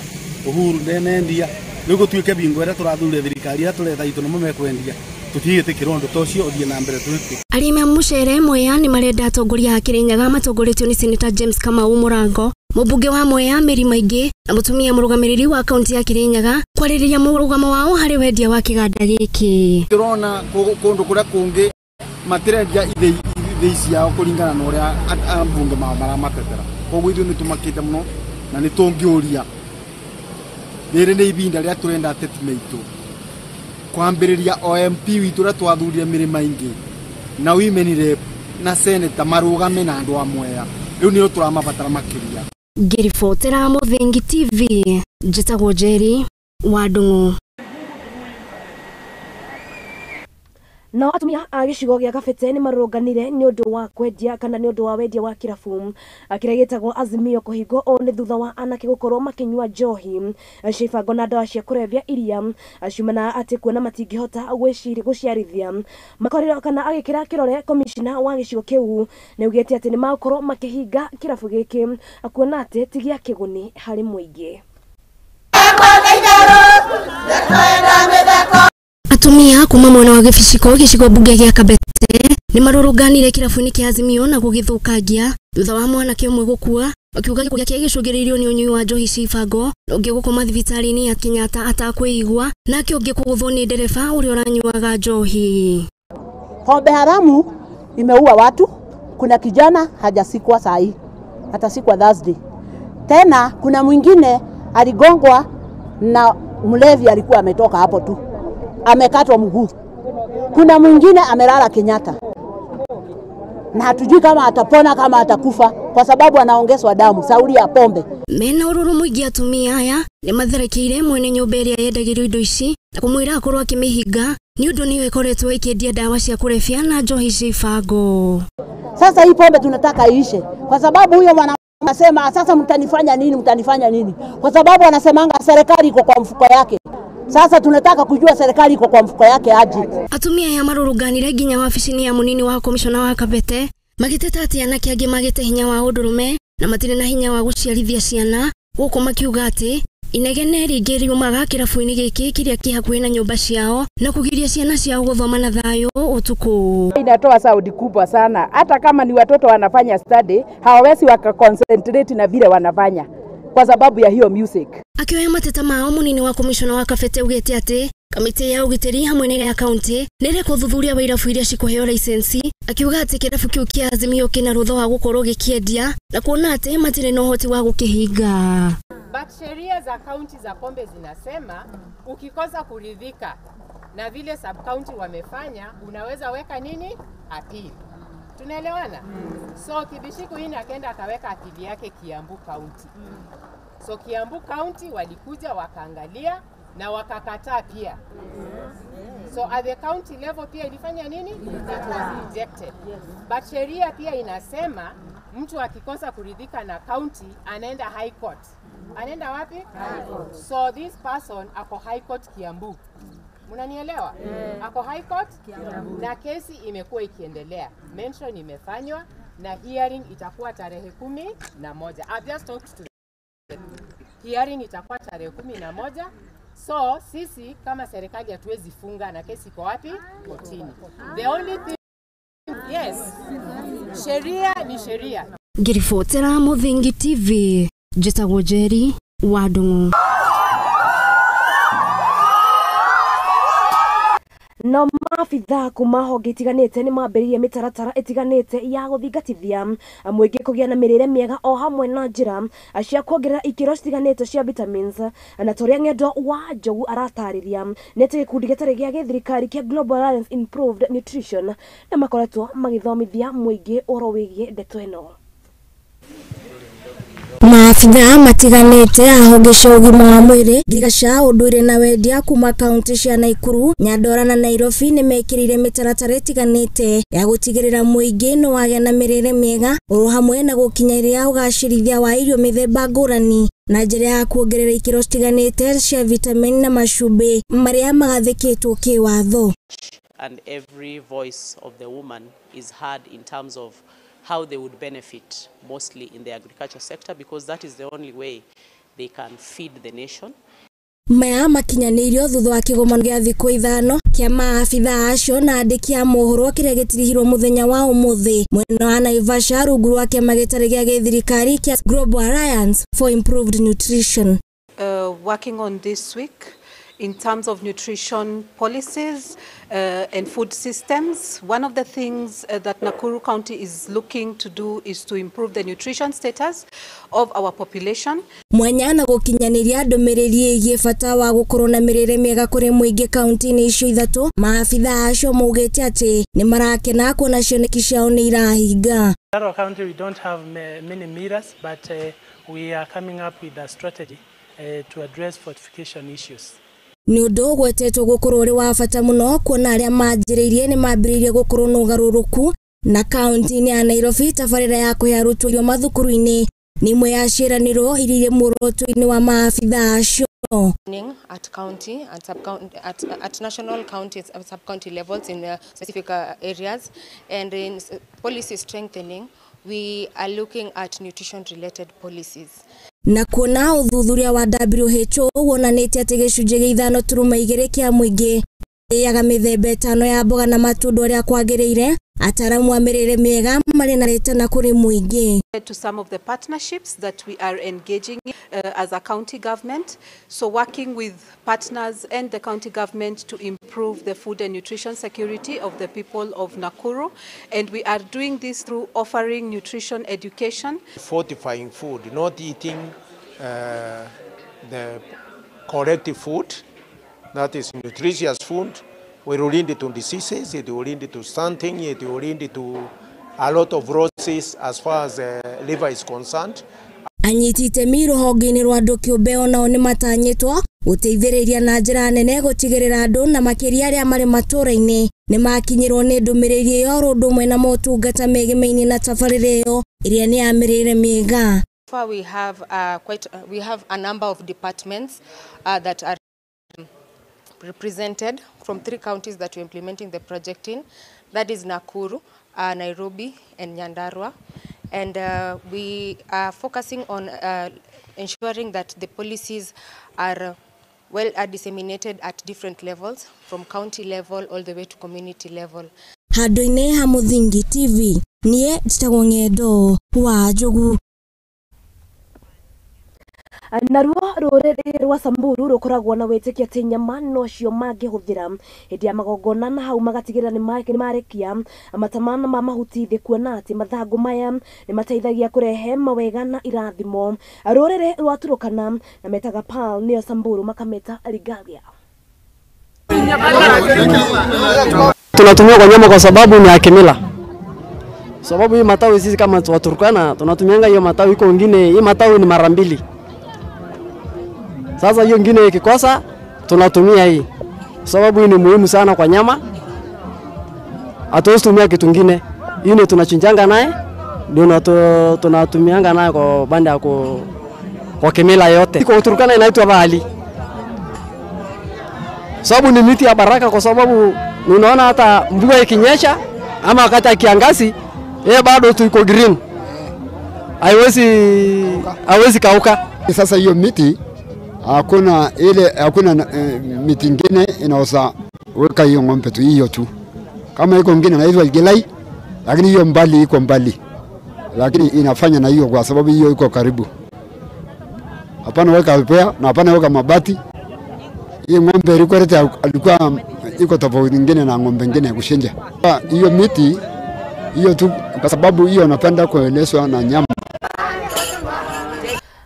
Uhuru ndenendia riu gutuike bingo iria turathurire thirikari iria turetha itu nimo mekwendia tutigitikira undu ta ucio uthie na mbere twike. Arimi a mucere Mwea ni marenda atongoria a Kirinyaga matongoretio ni Senator James Kamau Murango, mubunge wa Mwea Mary Maingi na mutumia murugamiriri wa kaunti ya Kirinyaga kwaririria murugamo wao hari wendia wa kiganda giki. Turona kundu kuria kungi matirendia ithei ciao kuringana na uria ambunge mao maramatetera, koguo ithuĩ nĩtũmakĩte mũno na nĩtũngĩũria rĩrĩ nĩ ibinda rĩrĩa turenda ateti maitũ kwambĩrĩria o MP witũ ũrĩa twathurire Mary Maingi na women rep na senator marũgame na andũ a Mwea, rĩu nĩo tũramabatara makĩria. Ngĩribotera Muthingi TV, njĩtagwo Njeri wa Ndung'u. Nao atumia a gĩcigo gĩa Kabete nĩ marũrũnganire nĩ ũndũ wa kwendia kana nĩ ũndũ wa wendia wa kĩrabu kĩrĩa gĩtagwo Azimio kũhingwo ũũ nĩ thutha wa anake gũkorwo makĩnyua njohi cia ibango na ndawa cia kũrebia iria ciumanaga atĩ kuona matingĩhota gũciarithia. Makorirwo kana agĩkĩra kĩrore komishina wa gĩcigo kĩu nĩ augĩte atĩ nĩ magũkorwo makĩhinga kĩrabu gĩkĩ kuona atĩ ti gĩa kĩguni harĩ mũingĩ. Atumia kuma mwena wa Gĩbiciko gĩcigo mbunge gĩa Kabete nĩ marũrũnganire kĩrabu-inĩ kĩa Azimio na gũgĩthũkangia thutha wa mwanake ũmwe gũkua, makiuga gĩkuũ gĩake gĩcũngĩrĩirio nĩ ũnyui wa njohi cia ibango na ũngĩ gũkoma thibitarĩ-inĩ ya Kenyatta atakwĩigua nake ũngĩ kũgũthwo nĩ ndereba ũrĩa ũranyuaga njohi. Pombe haramu imeua watu. Kuna kijana hajasikwa sahi, atasikwa Thursday. Tena kuna mwingine aligongwa na mlevi, alikuwa ametoka hapo tu, amekatwa mguu. Kuna mwingine amelala Kenyatta na hatujui kama atapona kama atakufa kwa sababu anaongezwa damu sauri ya pombe. Mena ururu muingi atumia aya ni matherekeire mwene nyumba ĩrĩa yendagĩrio indo ici na kumwĩra akorwo akĩmĩhinga nĩ ũndũ nĩyo ĩkoretwo ĩkĩendia ndawa cia kũrebia na njohi cia ibango. Sasa hii pombe tunataka iishe kwa sababu huyo mwana anasema sasa mtanifanya nini, mtanifanya nini, kwa sababu anasemanga serikali iko kwa mfuko yake. Sasa tunataka kujua serikali iko kwa mfuko yake aje. Atumia ya marũrũnganire nginya wabici-inĩ ya munini wa komishona wa Kabete magĩteta atĩ anake angĩ magĩte hinya wa ũndũrũme na matirĩ na hinya wa gũciarithia ciana, gũkũ makiuga atĩ inegene rĩingĩ riumaga kĩrabu-inĩ gĩkĩ kĩrĩa kĩ hakuhĩ na nyũmba ciao na kũgiria ciana ciao gũthoma na thayũ ũtukũ. Inatoa sauti kubwa sana, hata kama ni watoto wanafanya study hawawezi wakaconcentrate na vile wanafanya kwa sababu ya hiyo music. Akioya mateta mao munini wa komishona wa Kabete ugĩte atĩ kamĩtĩ ya ũgitĩri hamwe na ya kaunti nĩ ĩrekũthuthuria wa irabu iria cikũheo licensi, akiuga atĩ kĩrabu kĩu kĩa Azimio kĩna rũtha wa gũkorwo gĩkĩendia na kuona atĩ matirĩ na ũhoti wa gũkĩhinga. But sheria za kaunti za pombe zinasema ukikosa kuridhika na vile sub county wamefanya unaweza weka nini? Appeal. Tunaelewana? So Kibishiku hii akaenda akaweka appeal yake Kiambu County. So Kiambu County walikuja wakaangalia na wakakataa pia. So at the county level pia ilifanya nini? That was rejected. But sheria pia inasema mtu akikosa kuridhika na county anaenda high court. Anaenda wapi? High court. So this person ako high court Kiambu. Mnanielewa? Ako high court Kiambu. Na kesi imekuwa ikiendelea. Mention imefanywa na hearing itakuwa tarehe 11. I've just talked to hearing itakuwa tarehe 11. So sisi kama serikali hatuwezi funga na kesi iko wapi? Kotini. The only thing, yes, sheria ni sheria. Ngĩribotera Muthingi TV, njĩtagwo Njeri wa Ndung'u. No. Maabithaa kuma honge itiganĩte nĩ mambĩrĩirie mĩtaratara ĩtiganĩte ya gũthingatithia mũingĩ kũgĩa na mĩrĩre mĩega o hamwe na njĩra cia kuongerera ikĩro citiganĩte cia vitamins. Na torĩa Ng'endo wa Njogu aratarĩria nĩ atĩ gĩkundi gĩtarĩ gĩa gĩthirikari kĩa Global Alliance Improved Nutrition na makoretwo magĩthomithia mũingĩ ũhoro wĩgiĩ ndeto ĩno. Maabithaa matiganĩte a honge cia ũgima wa mwĩrĩ, ngirigaca, ũndũire na wendia kuma kaunti cia Naikuru, Nyandarua na Nairobi nĩmekĩrĩire mĩtaratara ĩtiganĩte ya gũtigĩrĩra mũingĩ nĩwagĩa na mĩrĩre mĩega oro hamwe na gũkinyanĩria ũgacĩrithia wa irio mĩthemba ngũrani na njĩra ya kuongerera ikĩro citiganĩte cia vitamini na macumbĩ marĩa magathĩkĩtwo kĩwatho. And every voice of the woman is heard in terms of how they would benefit mostly in the agriculture sector, because that is the only way they can feed the nation. Maya makinyanĩirio thutha wa kĩgomano gĩa thikũ 5 kĩa maabithaa acio na andĩki a mohoro kĩrĩa gĩtirihirwo mũthenya wa ũmũthĩ mwena wa Naivasha rungu rwa kĩama gĩtarĩ gĩa gĩthirikari kĩa Global Alliance for Improved Nutrition. Working on this week in terms of nutrition policies and food systems, one of the things that Nakuru County is looking to do is to improve the nutrition status of our population. Mwanya na gũkinyanĩria ndũmĩrĩri ĩgiĩ bata wa gũkorwo na mĩrĩre mĩega kũrĩ mũingĩ kaunti-inĩ icio ithatũ, maabithaa acio maugĩte atĩ nĩ marakena kuona cioneki ciao nĩ irahinga. Nyandarua County, we don't have many mirrors, but we are coming up with a strategy to address fortification issues. Nĩ ũndũ ũgwetetwo gũkorwo ũrĩ wa bata mũno kuona arĩa manjĩrĩirie nĩ mambĩrĩirie gũkorwo na ũgarũrũku na kaunti-inĩ ya Nairobi tabarĩra ya kũhe arutwo irio mathukuru-inĩ nĩ imwe ya ciĩranĩro iria irĩ muoroto-inĩ wa maabithaa acio. At county and sub-county, at national, county and sub-county levels in specific areas, and in policy strengthening we are looking at nutrition related policies. Na kuona ũthuthuria wa WHO wonanĩtie atĩ gĩcunjĩ gĩa 5.2 kĩa mũingĩ ĩrĩaga mĩthemba 5 ya mboga na matunda ũrĩa kwagĩrĩire, ataramu a mĩrĩre mĩega marĩ na rĩtana kũrĩ mũingĩ. To some of the partnerships that we are engaging as a county government, so working with partners and the county government to improve the food and nutrition security of the people of Nakuru, and we are doing this through offering nutrition education. Fortifying food, not eating the correct food, that is nutritious food, will lead to diseases, it will lead to stunting, it will lead to a lot of losses as far as the liver is concerned. Anyiti itemi rũhonge-inĩ rwa andũ kĩũmbe onao nĩ matanyĩtwo gũteithĩrĩria na njĩra nene gũtigĩrĩra andũ na makĩria arĩa marĩ matũũra-inĩ nĩ makinyĩrwo nĩ ndũmĩrĩri ĩyo oro ũndũ ũmwe na motungata megemainie na tabarĩra ĩyo ĩrĩa nĩ ya mĩrĩre mĩega. We have we have a number of departments that are represented from 3 counties that we're implementing the project in, that is Nakuru, Nairobi and Nyandarua, and we are focusing on ensuring that the policies are well disseminated at different levels, from county level all the way to community level. Handũ-inĩ ha Mũthingi TV, niĩ njĩtagwo Ng'endo wa Njogu. Naruo rũrĩrĩ rwa Samburu rũkoragwo na wĩtĩkio atĩ nyama nocio mangĩhũthĩra hĩndĩ ya magongona na hau magatigĩrĩra nĩ marekia matamana ma mahuti thĩ, kuona atĩ mathangũ maya nĩ mateithagia kũrehe mawega na irathimo. Rũrĩrĩ rwa Turukana na metaga Pearl nĩyo Samburu makameta regalia. Tunatumia kwa nyama kwa sababu ni ya kimila. Sababu hii matawi sisi kama Waturkana tunatumianga hiyo matawi, iko wengine hii matawi ni mara mbili. Sasa hiyo nyingine ikikosa tunatumia hii. Sababu hii ni muhimu sana kwa nyama. Hatuwezi tumia kitu kingine. Hii ndio tunachinjanga naye, ndio tunatumianga naye kwa banda ya kwa kimila yote. Kwa Turkana inaitwa bahali. Sababu ni miti ya baraka, kwa sababu unaona hata mvua ikinyesha ama wakati ya kiangazi yeye bado tu iko green. Haiwezi kauka. Sasa hiyo miti hakuna ile, hakuna miti ingine inaweza weka hiyo ng'ombe tu hiyo tu. Kama iko ngine inaitwa Gilai, lakini hiyo mbali iko mbali. Lakini inafanya na hiyo kwa sababu hiyo iko karibu. Hapana weka pea na hapana weka mabati. Hii ng'ombe ilikuwa alikuwa iko tofauti nyingine na ng'ombe nyingine kushinja. Hiyo miti hiyo tu kwa sababu hiyo napenda kuelezwa na nyama.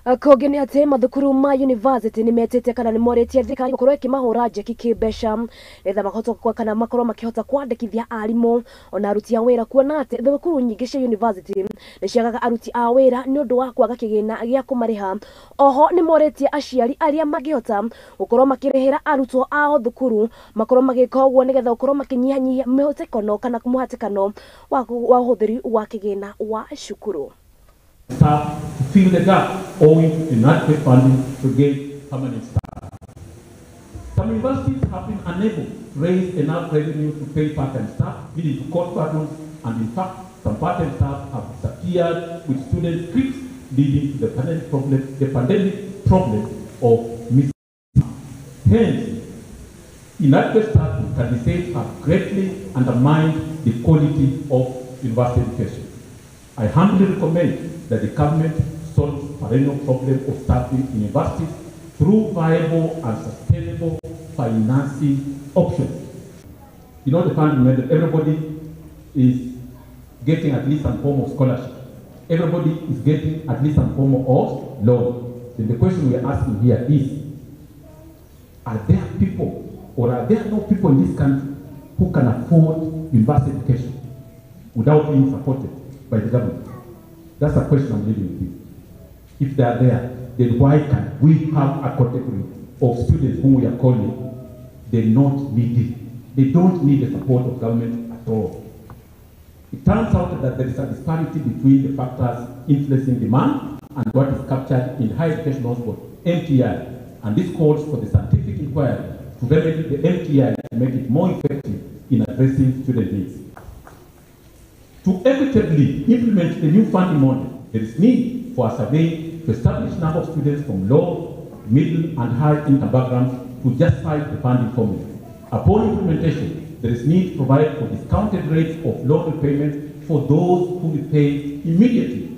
Kũngĩ nĩ atĩ mathukuru ma university nĩ metĩte kana nĩ morĩtie thirikari gũkorwo ĩkĩmahũra njeki kĩmbeca nĩgetha mahote kana makorwo makĩhota kwandĩkithia arimũ ona aruti a wĩra, kuona atĩ thukuru nyingĩ cia university nĩ ciagaga aruti a wĩra nĩ ũndũ wa kwaga kĩgĩna gĩa kũmarĩha. Oho nĩ morĩtie aciari arĩa mangĩhota gũkorwo makĩrĩhĩra arutwo ao thukuru makorwo magĩka ũguo nĩgetha gũkorwo makĩnyihanyihia mĩhũtĩkano kana mũhatĩkano wa ũhũthĩri wa kĩgĩna wa cukuru. Staff to fill the gap owing to inadequate funding to gain permanent staff. Some universities have been unable to raise enough revenue to pay part-time staff, leading to court battles, and in fact, some part-time staff have disappeared with student trips, leading to the pandemic problem of missing. Hence, inadequate staff can be said have greatly undermined the quality of university education. I humbly recommend that the government solves perennial problem of staffing in universities through viable and sustainable financing options. You know the funding method, everybody is getting at least some form of scholarship. Everybody is getting at least some form of loan. Then the question we are asking here is, are there people or are there no people in this country who can afford university education without being supported by the government? That's a question I'm leaving with you. If they are there, then why can we have a category of students whom we are calling they're not needed? They don't need the support of government at all. It turns out that there is a disparity between the factors influencing demand and what is captured in Higher Education Loans Board, MTI, and this calls for the scientific inquiry to remedy the MTI to make it more effective in addressing student needs. To equitably implement the new funding model, there is need for a survey to establish number of students from low, middle, and high income backgrounds to justify the funding formula. Upon implementation, there is need to provide for discounted rates of loan repayment for those who repay immediately.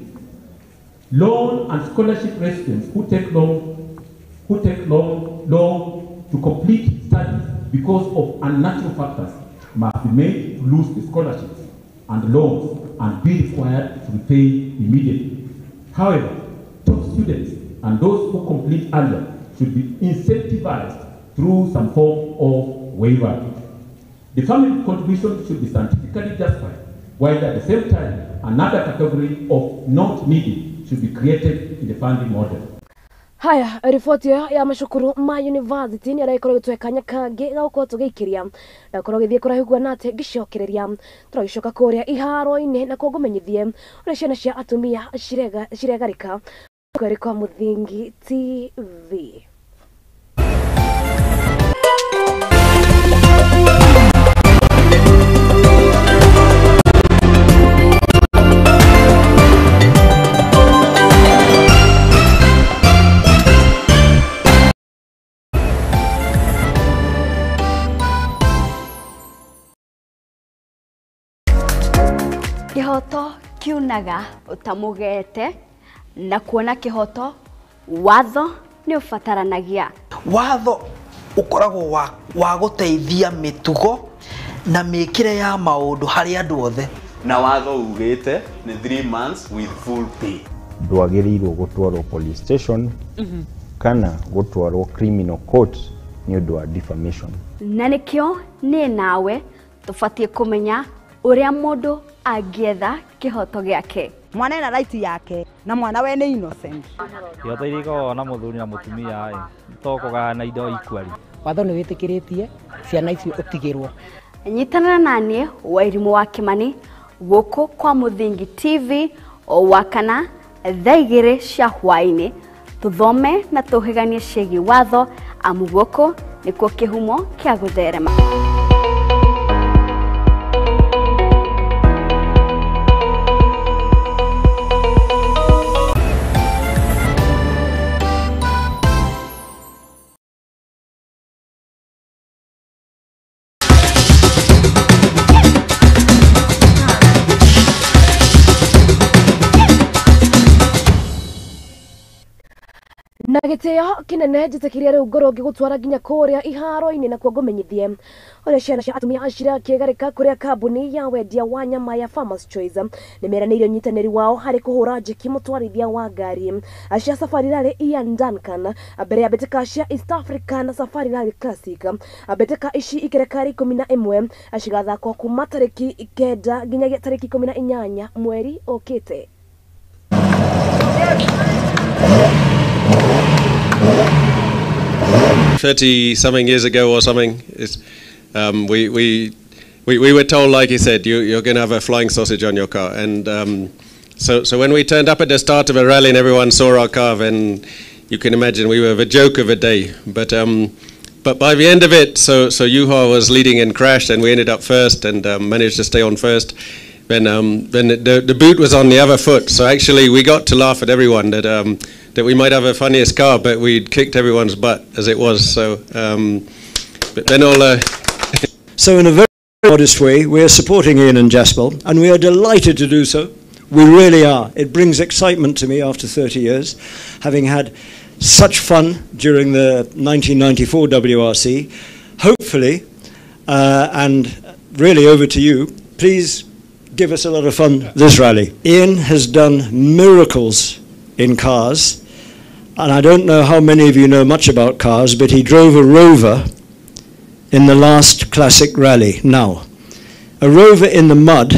Loan and scholarship recipients who take long to complete studies because of unnatural factors must be made to lose the scholarships and loans and be required to repay immediately. However, top students and those who complete earlier should be incentivized through some form of waiver. The family contribution should be scientifically justified, while at the same time, another category of not needed should be created in the funding model. Haya, riboti ya macukuru ma university ni arakorwo gitwe kanya kangi ga gukorwo tugiikiria na korwo githie kuraihu kuona ati ngicokereria turagicoka kuria iharo-ini na kuo ngumenyithie uria ciana cia atumia ciregarika kweri kwa Muthingi TV. Kihoto kiunaga utamugete na kuona kihoto watho ni ubataranagia. Watho ukoragwo wa guteithia mitugo na mikire ya maundu hari andu othe. Na watho ugite ni 3 months with full pay. Ndwagiriirwo gutwarwo police station kana gutwarwo criminal court ni undu wa defamation. Na nikio ni nawe tubatie kumenya uria mundu angietha kihoto giake. Mwana ena right yake na mwana we ni innocent. Kihoto iria ikoragwo na muthuri na mutumia to kugayana indo equally. Watho ni witikiritie ciana icio utigirwo. Nyitanĩra naniĩ Wairimu wa Kimani gũkũ kwa Muthingi TV o wakana thaa 2 cia hwaĩ-inĩ tuthome na tũhĩganie ciĩgiĩ watho amu gũkũ nĩkuo kĩhumo kĩa gũtherema. Na Na gĩtĩo kĩnene njĩtĩkĩria rĩu ngorwo ngĩgũtwara nginya kũrĩa iharo-inĩ na kuo ngũmenyithie ũrĩa ciana cia atumia cirakĩgarĩka kũrĩa kambuni ya wendia wa nyama ya Farmers Choice nĩ meranĩire ũnyitanĩri wao harĩ kũhũra njeki mũtwarithia wa ngari cia Safari Rally Ian Duncan mbere ya mbĩtĩka cia East African Safari Rally Classic. Mbĩtĩka ici ikereka 11 cigathakwo kuma tarĩki 9 nginyagia tarĩki 18 mweri ũkĩte. 30 something years ago or something, we were told, like you said, you're going to have a flying sausage on your car, and so when we turned up at the start of a rally and everyone saw our car, then you can imagine we were the joke of a day. But by the end of it, so Juha was leading and crashed, and we ended up first and managed to stay on first. Then the boot was on the other foot, so actually we got to laugh at everyone that that we might have a funniest car, but we'd kicked everyone's butt as it was. So, but then all. So in a very modest way, we are supporting Ian and Jaspal, and we are delighted to do so. We really are. It brings excitement to me after 30 years, having had such fun during the 1994 WRC. Hopefully, and really over to you, please give us a lot of fun this rally. Ian has done miracles in cars, and I don't know how many of you know much about cars, but he drove a Rover in the last classic rally. Now, a Rover in the mud,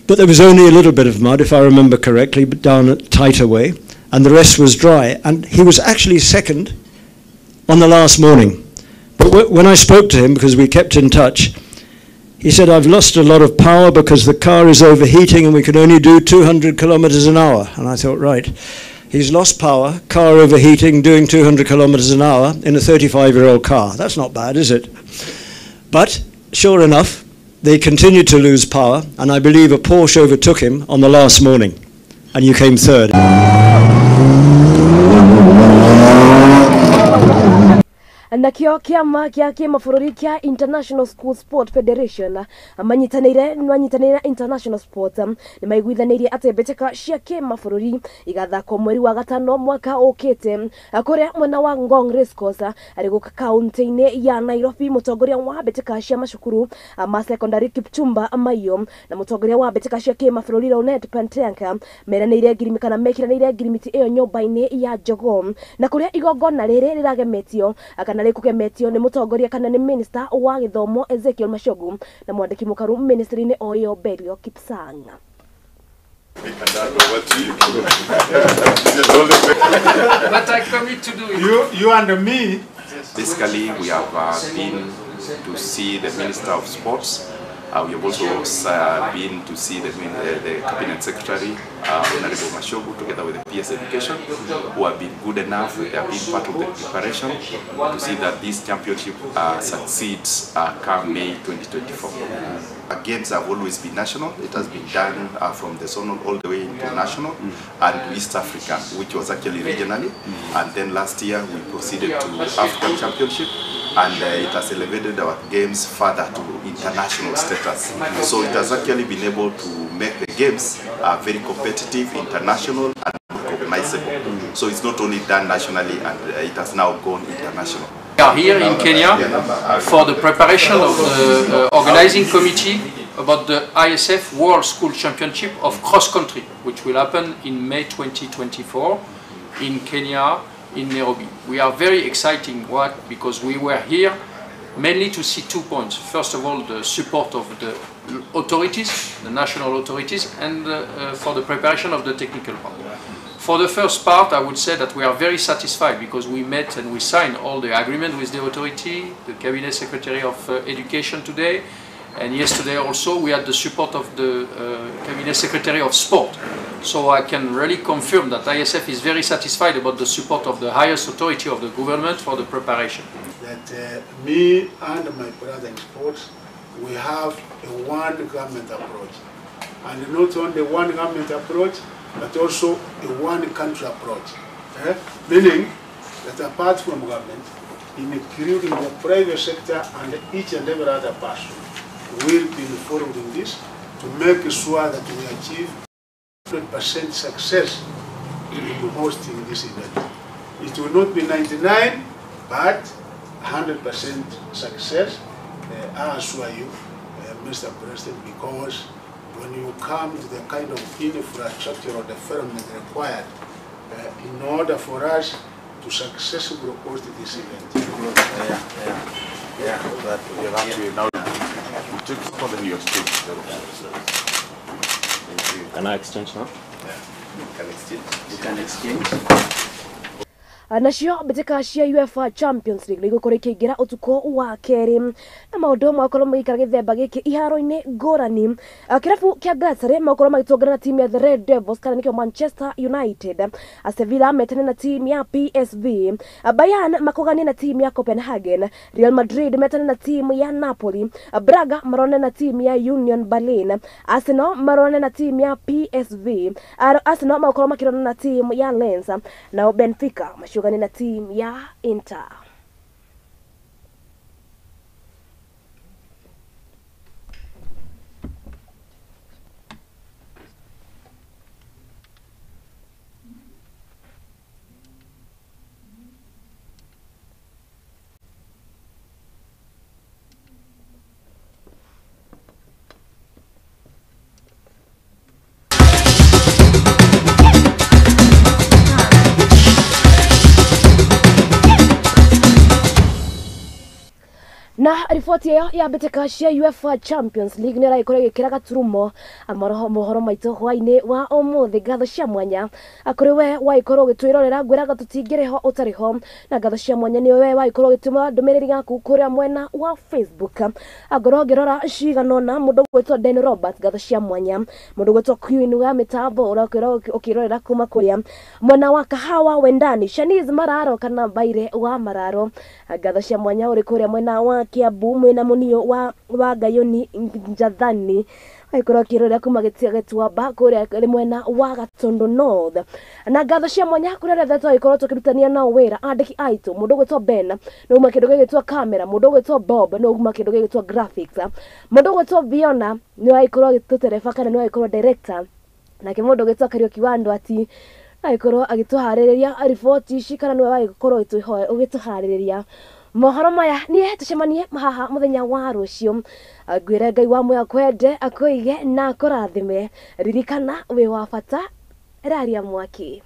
but there was only a little bit of mud, if I remember correctly, but down at Taitaway, and the rest was dry, and he was actually second on the last morning. But when I spoke to him, because we kept in touch, he said, I've lost a lot of power because the car is overheating and we can only do 200 kilometers an hour. And I thought, right, he's lost power, car overheating, doing 200 kilometers an hour in a 35-year-old car. That's not bad, is it? But sure enough, they continued to lose power, and I believe a Porsche overtook him on the last morning, and you came third. Nakio kiama kia kimabũrũri kia International School Sport Federation manyitanĩire International Sport nĩ maiguithanĩirie atĩ mbĩtĩka cia kĩmabũrũri igathakwo mweri wa gatano mwaka ũkĩte kũrĩa mwena wa Ngong Racecourse arĩ gũka kaunti-inĩ ya Nairobi. Mũtongoria wa mbĩtĩka cia macukuru ma secondary Kipchumba Maiyo na mũtongoria wa mbĩtĩka cia kĩmabũrũri Ronald Pantenka meranĩire ngirimiti kana mekĩranĩire ngirimiti ĩyo nyũmba-inĩ ya Jogoo, na kũrĩa igongona rĩrĩ rĩragemetio kana rĩkũgemetio nĩ mũtongoria kana nĩ minister wa gĩthomo Ezekiel Machogu na mwandĩki mũkaru ministry-inĩ o ĩyo Belio Kipsang. But I commit to do it. You and me. Basically, we have been to see the Minister of Sports. We have also been to see the Cabinet Secretary, Honorable Machogu, together with the PS Education, who have been good enough. They have been part of the preparation to see that this championship succeeds come May 2024. Games have always been national. It has been done from the zonal all the way into national and East Africa, which was actually regionally. And then last year we proceeded to African Championship, and it has elevated our games further to international status. So it has actually been able to make the games very competitive, international, and recognizable. So it's not only done nationally, and it has now gone international. We are here in Kenya for the preparation of the organizing committee about the ISF World School Championship of Cross Country, which will happen in May 2024 in Kenya, in Nairobi. We are very exciting, what? Because we were here mainly to see 2 points. First of all, the support of the authorities, the national authorities, and for the preparation of the technical part. For the first part, I would say that we are very satisfied because we met and we signed all the agreement with the authority, the Cabinet Secretary of Education today, and yesterday also we had the support of the Cabinet Secretary of Sport. So I can really confirm that ISF is very satisfied about the support of the highest authority of the government for the preparation. That me and my brother in sports, we have a one government approach. And not only one government approach, but also a one country approach. Meaning that apart from government, including the private sector and each and every other person, will be involved in this to make sure that we achieve 100% success in hosting this event. It will not be 99, but 100% success. I assure you, Mr. President, because when you come to the kind of infrastructure or development required in order for us to successfully host this event. Yeah, that now you took for the New York State. Can I exchange now? Yeah, you can exchange. You can exchange. Nacio mbĩtĩka cia UEFA Champions League nĩigũkorwo ikĩingĩra ũtukũ wa kerĩ na maũndũ magakorwo magĩikara gĩthemba gĩkĩ iharo-inĩ ngũrani. Kĩrabu kĩa Galatasaray magakorwo magĩtũngana na timu ya The Red Devils kana nĩkĩo Manchester United. Sevilla metane na timu ya PSV. Bayern makoganie na timu ya Copenhagen. Real Madrid metane na timu ya Napoli. Braga marone na timu ya Union Berlin. Arsenal marone na timu ya PSV. Arsenal magakorwo makĩrona na timu ya Lens. Nao Benfica macugane na timu ya Inter. Na riboti ĩyo ya mbĩtĩka cia UEFA Champions League nĩ ĩragĩkorwo ĩgĩkĩra gaturumo mohoro maitũ hwaĩ-inĩ wa ũmũthĩ. Ngatho cia mwanya kũrĩ we wagĩkorwo ũgĩtwĩrorera, ngwĩraga tũtingĩrĩ ho ũtarĩ ho, na ngatho cia mwanya nĩ we wagĩkorwo ũgĩtũma ndũmĩrĩri yaku kũrĩa mwena wa Facebook. Ngorwo ngĩrora cigana ũna, mũndũ ũgwĩtwo Den Robert, ngatho cia mwanya, mũndũ ũgwĩtwo Queen wa mĩtambo ũrakorwo ũkĩrorera kuma kũrĩa mwena wa Kahawa Wendani, Shanice Mararo kana Mbaire wa Mararo, ngatho cia mwanya ũrĩ kũrĩa mwena wa Kiambu mwena munio wa Ngayoni Njathani agĩkorwo akĩrorera kuma Gĩtuamba kũrĩa rĩ mwena wa Gatundu North. Na ngatho cia mwanya kũrĩa arĩa twagĩkorwo tũkĩrutania nao wĩra, andĩki aitũ, mũndũ ũgwĩtwo Ben nĩ uma kĩndũ gĩgĩtwo camera, mũndũ ũgwĩtwo Bob nĩ uma kĩndũ gĩgĩtwo graphics, mũndũ ũgwĩtwo Fiona nĩ wagĩkorwo agĩtũtereba kana nĩ wagĩkorwo director, nake mũndũ ũgwĩtwo Kariũki wa Ndwati agĩkorwo agĩtũharĩrĩria riboti ici kana nĩwe wagĩkorwo ũgĩtũharĩrĩria mohoro maya. Niĩ tũcemanie haha mũthenya wa rũciũ, ngwĩre Ngai wa muoyo akwende, akũige na akũrathime. Ririkana wĩ wa bata, raria mwaki.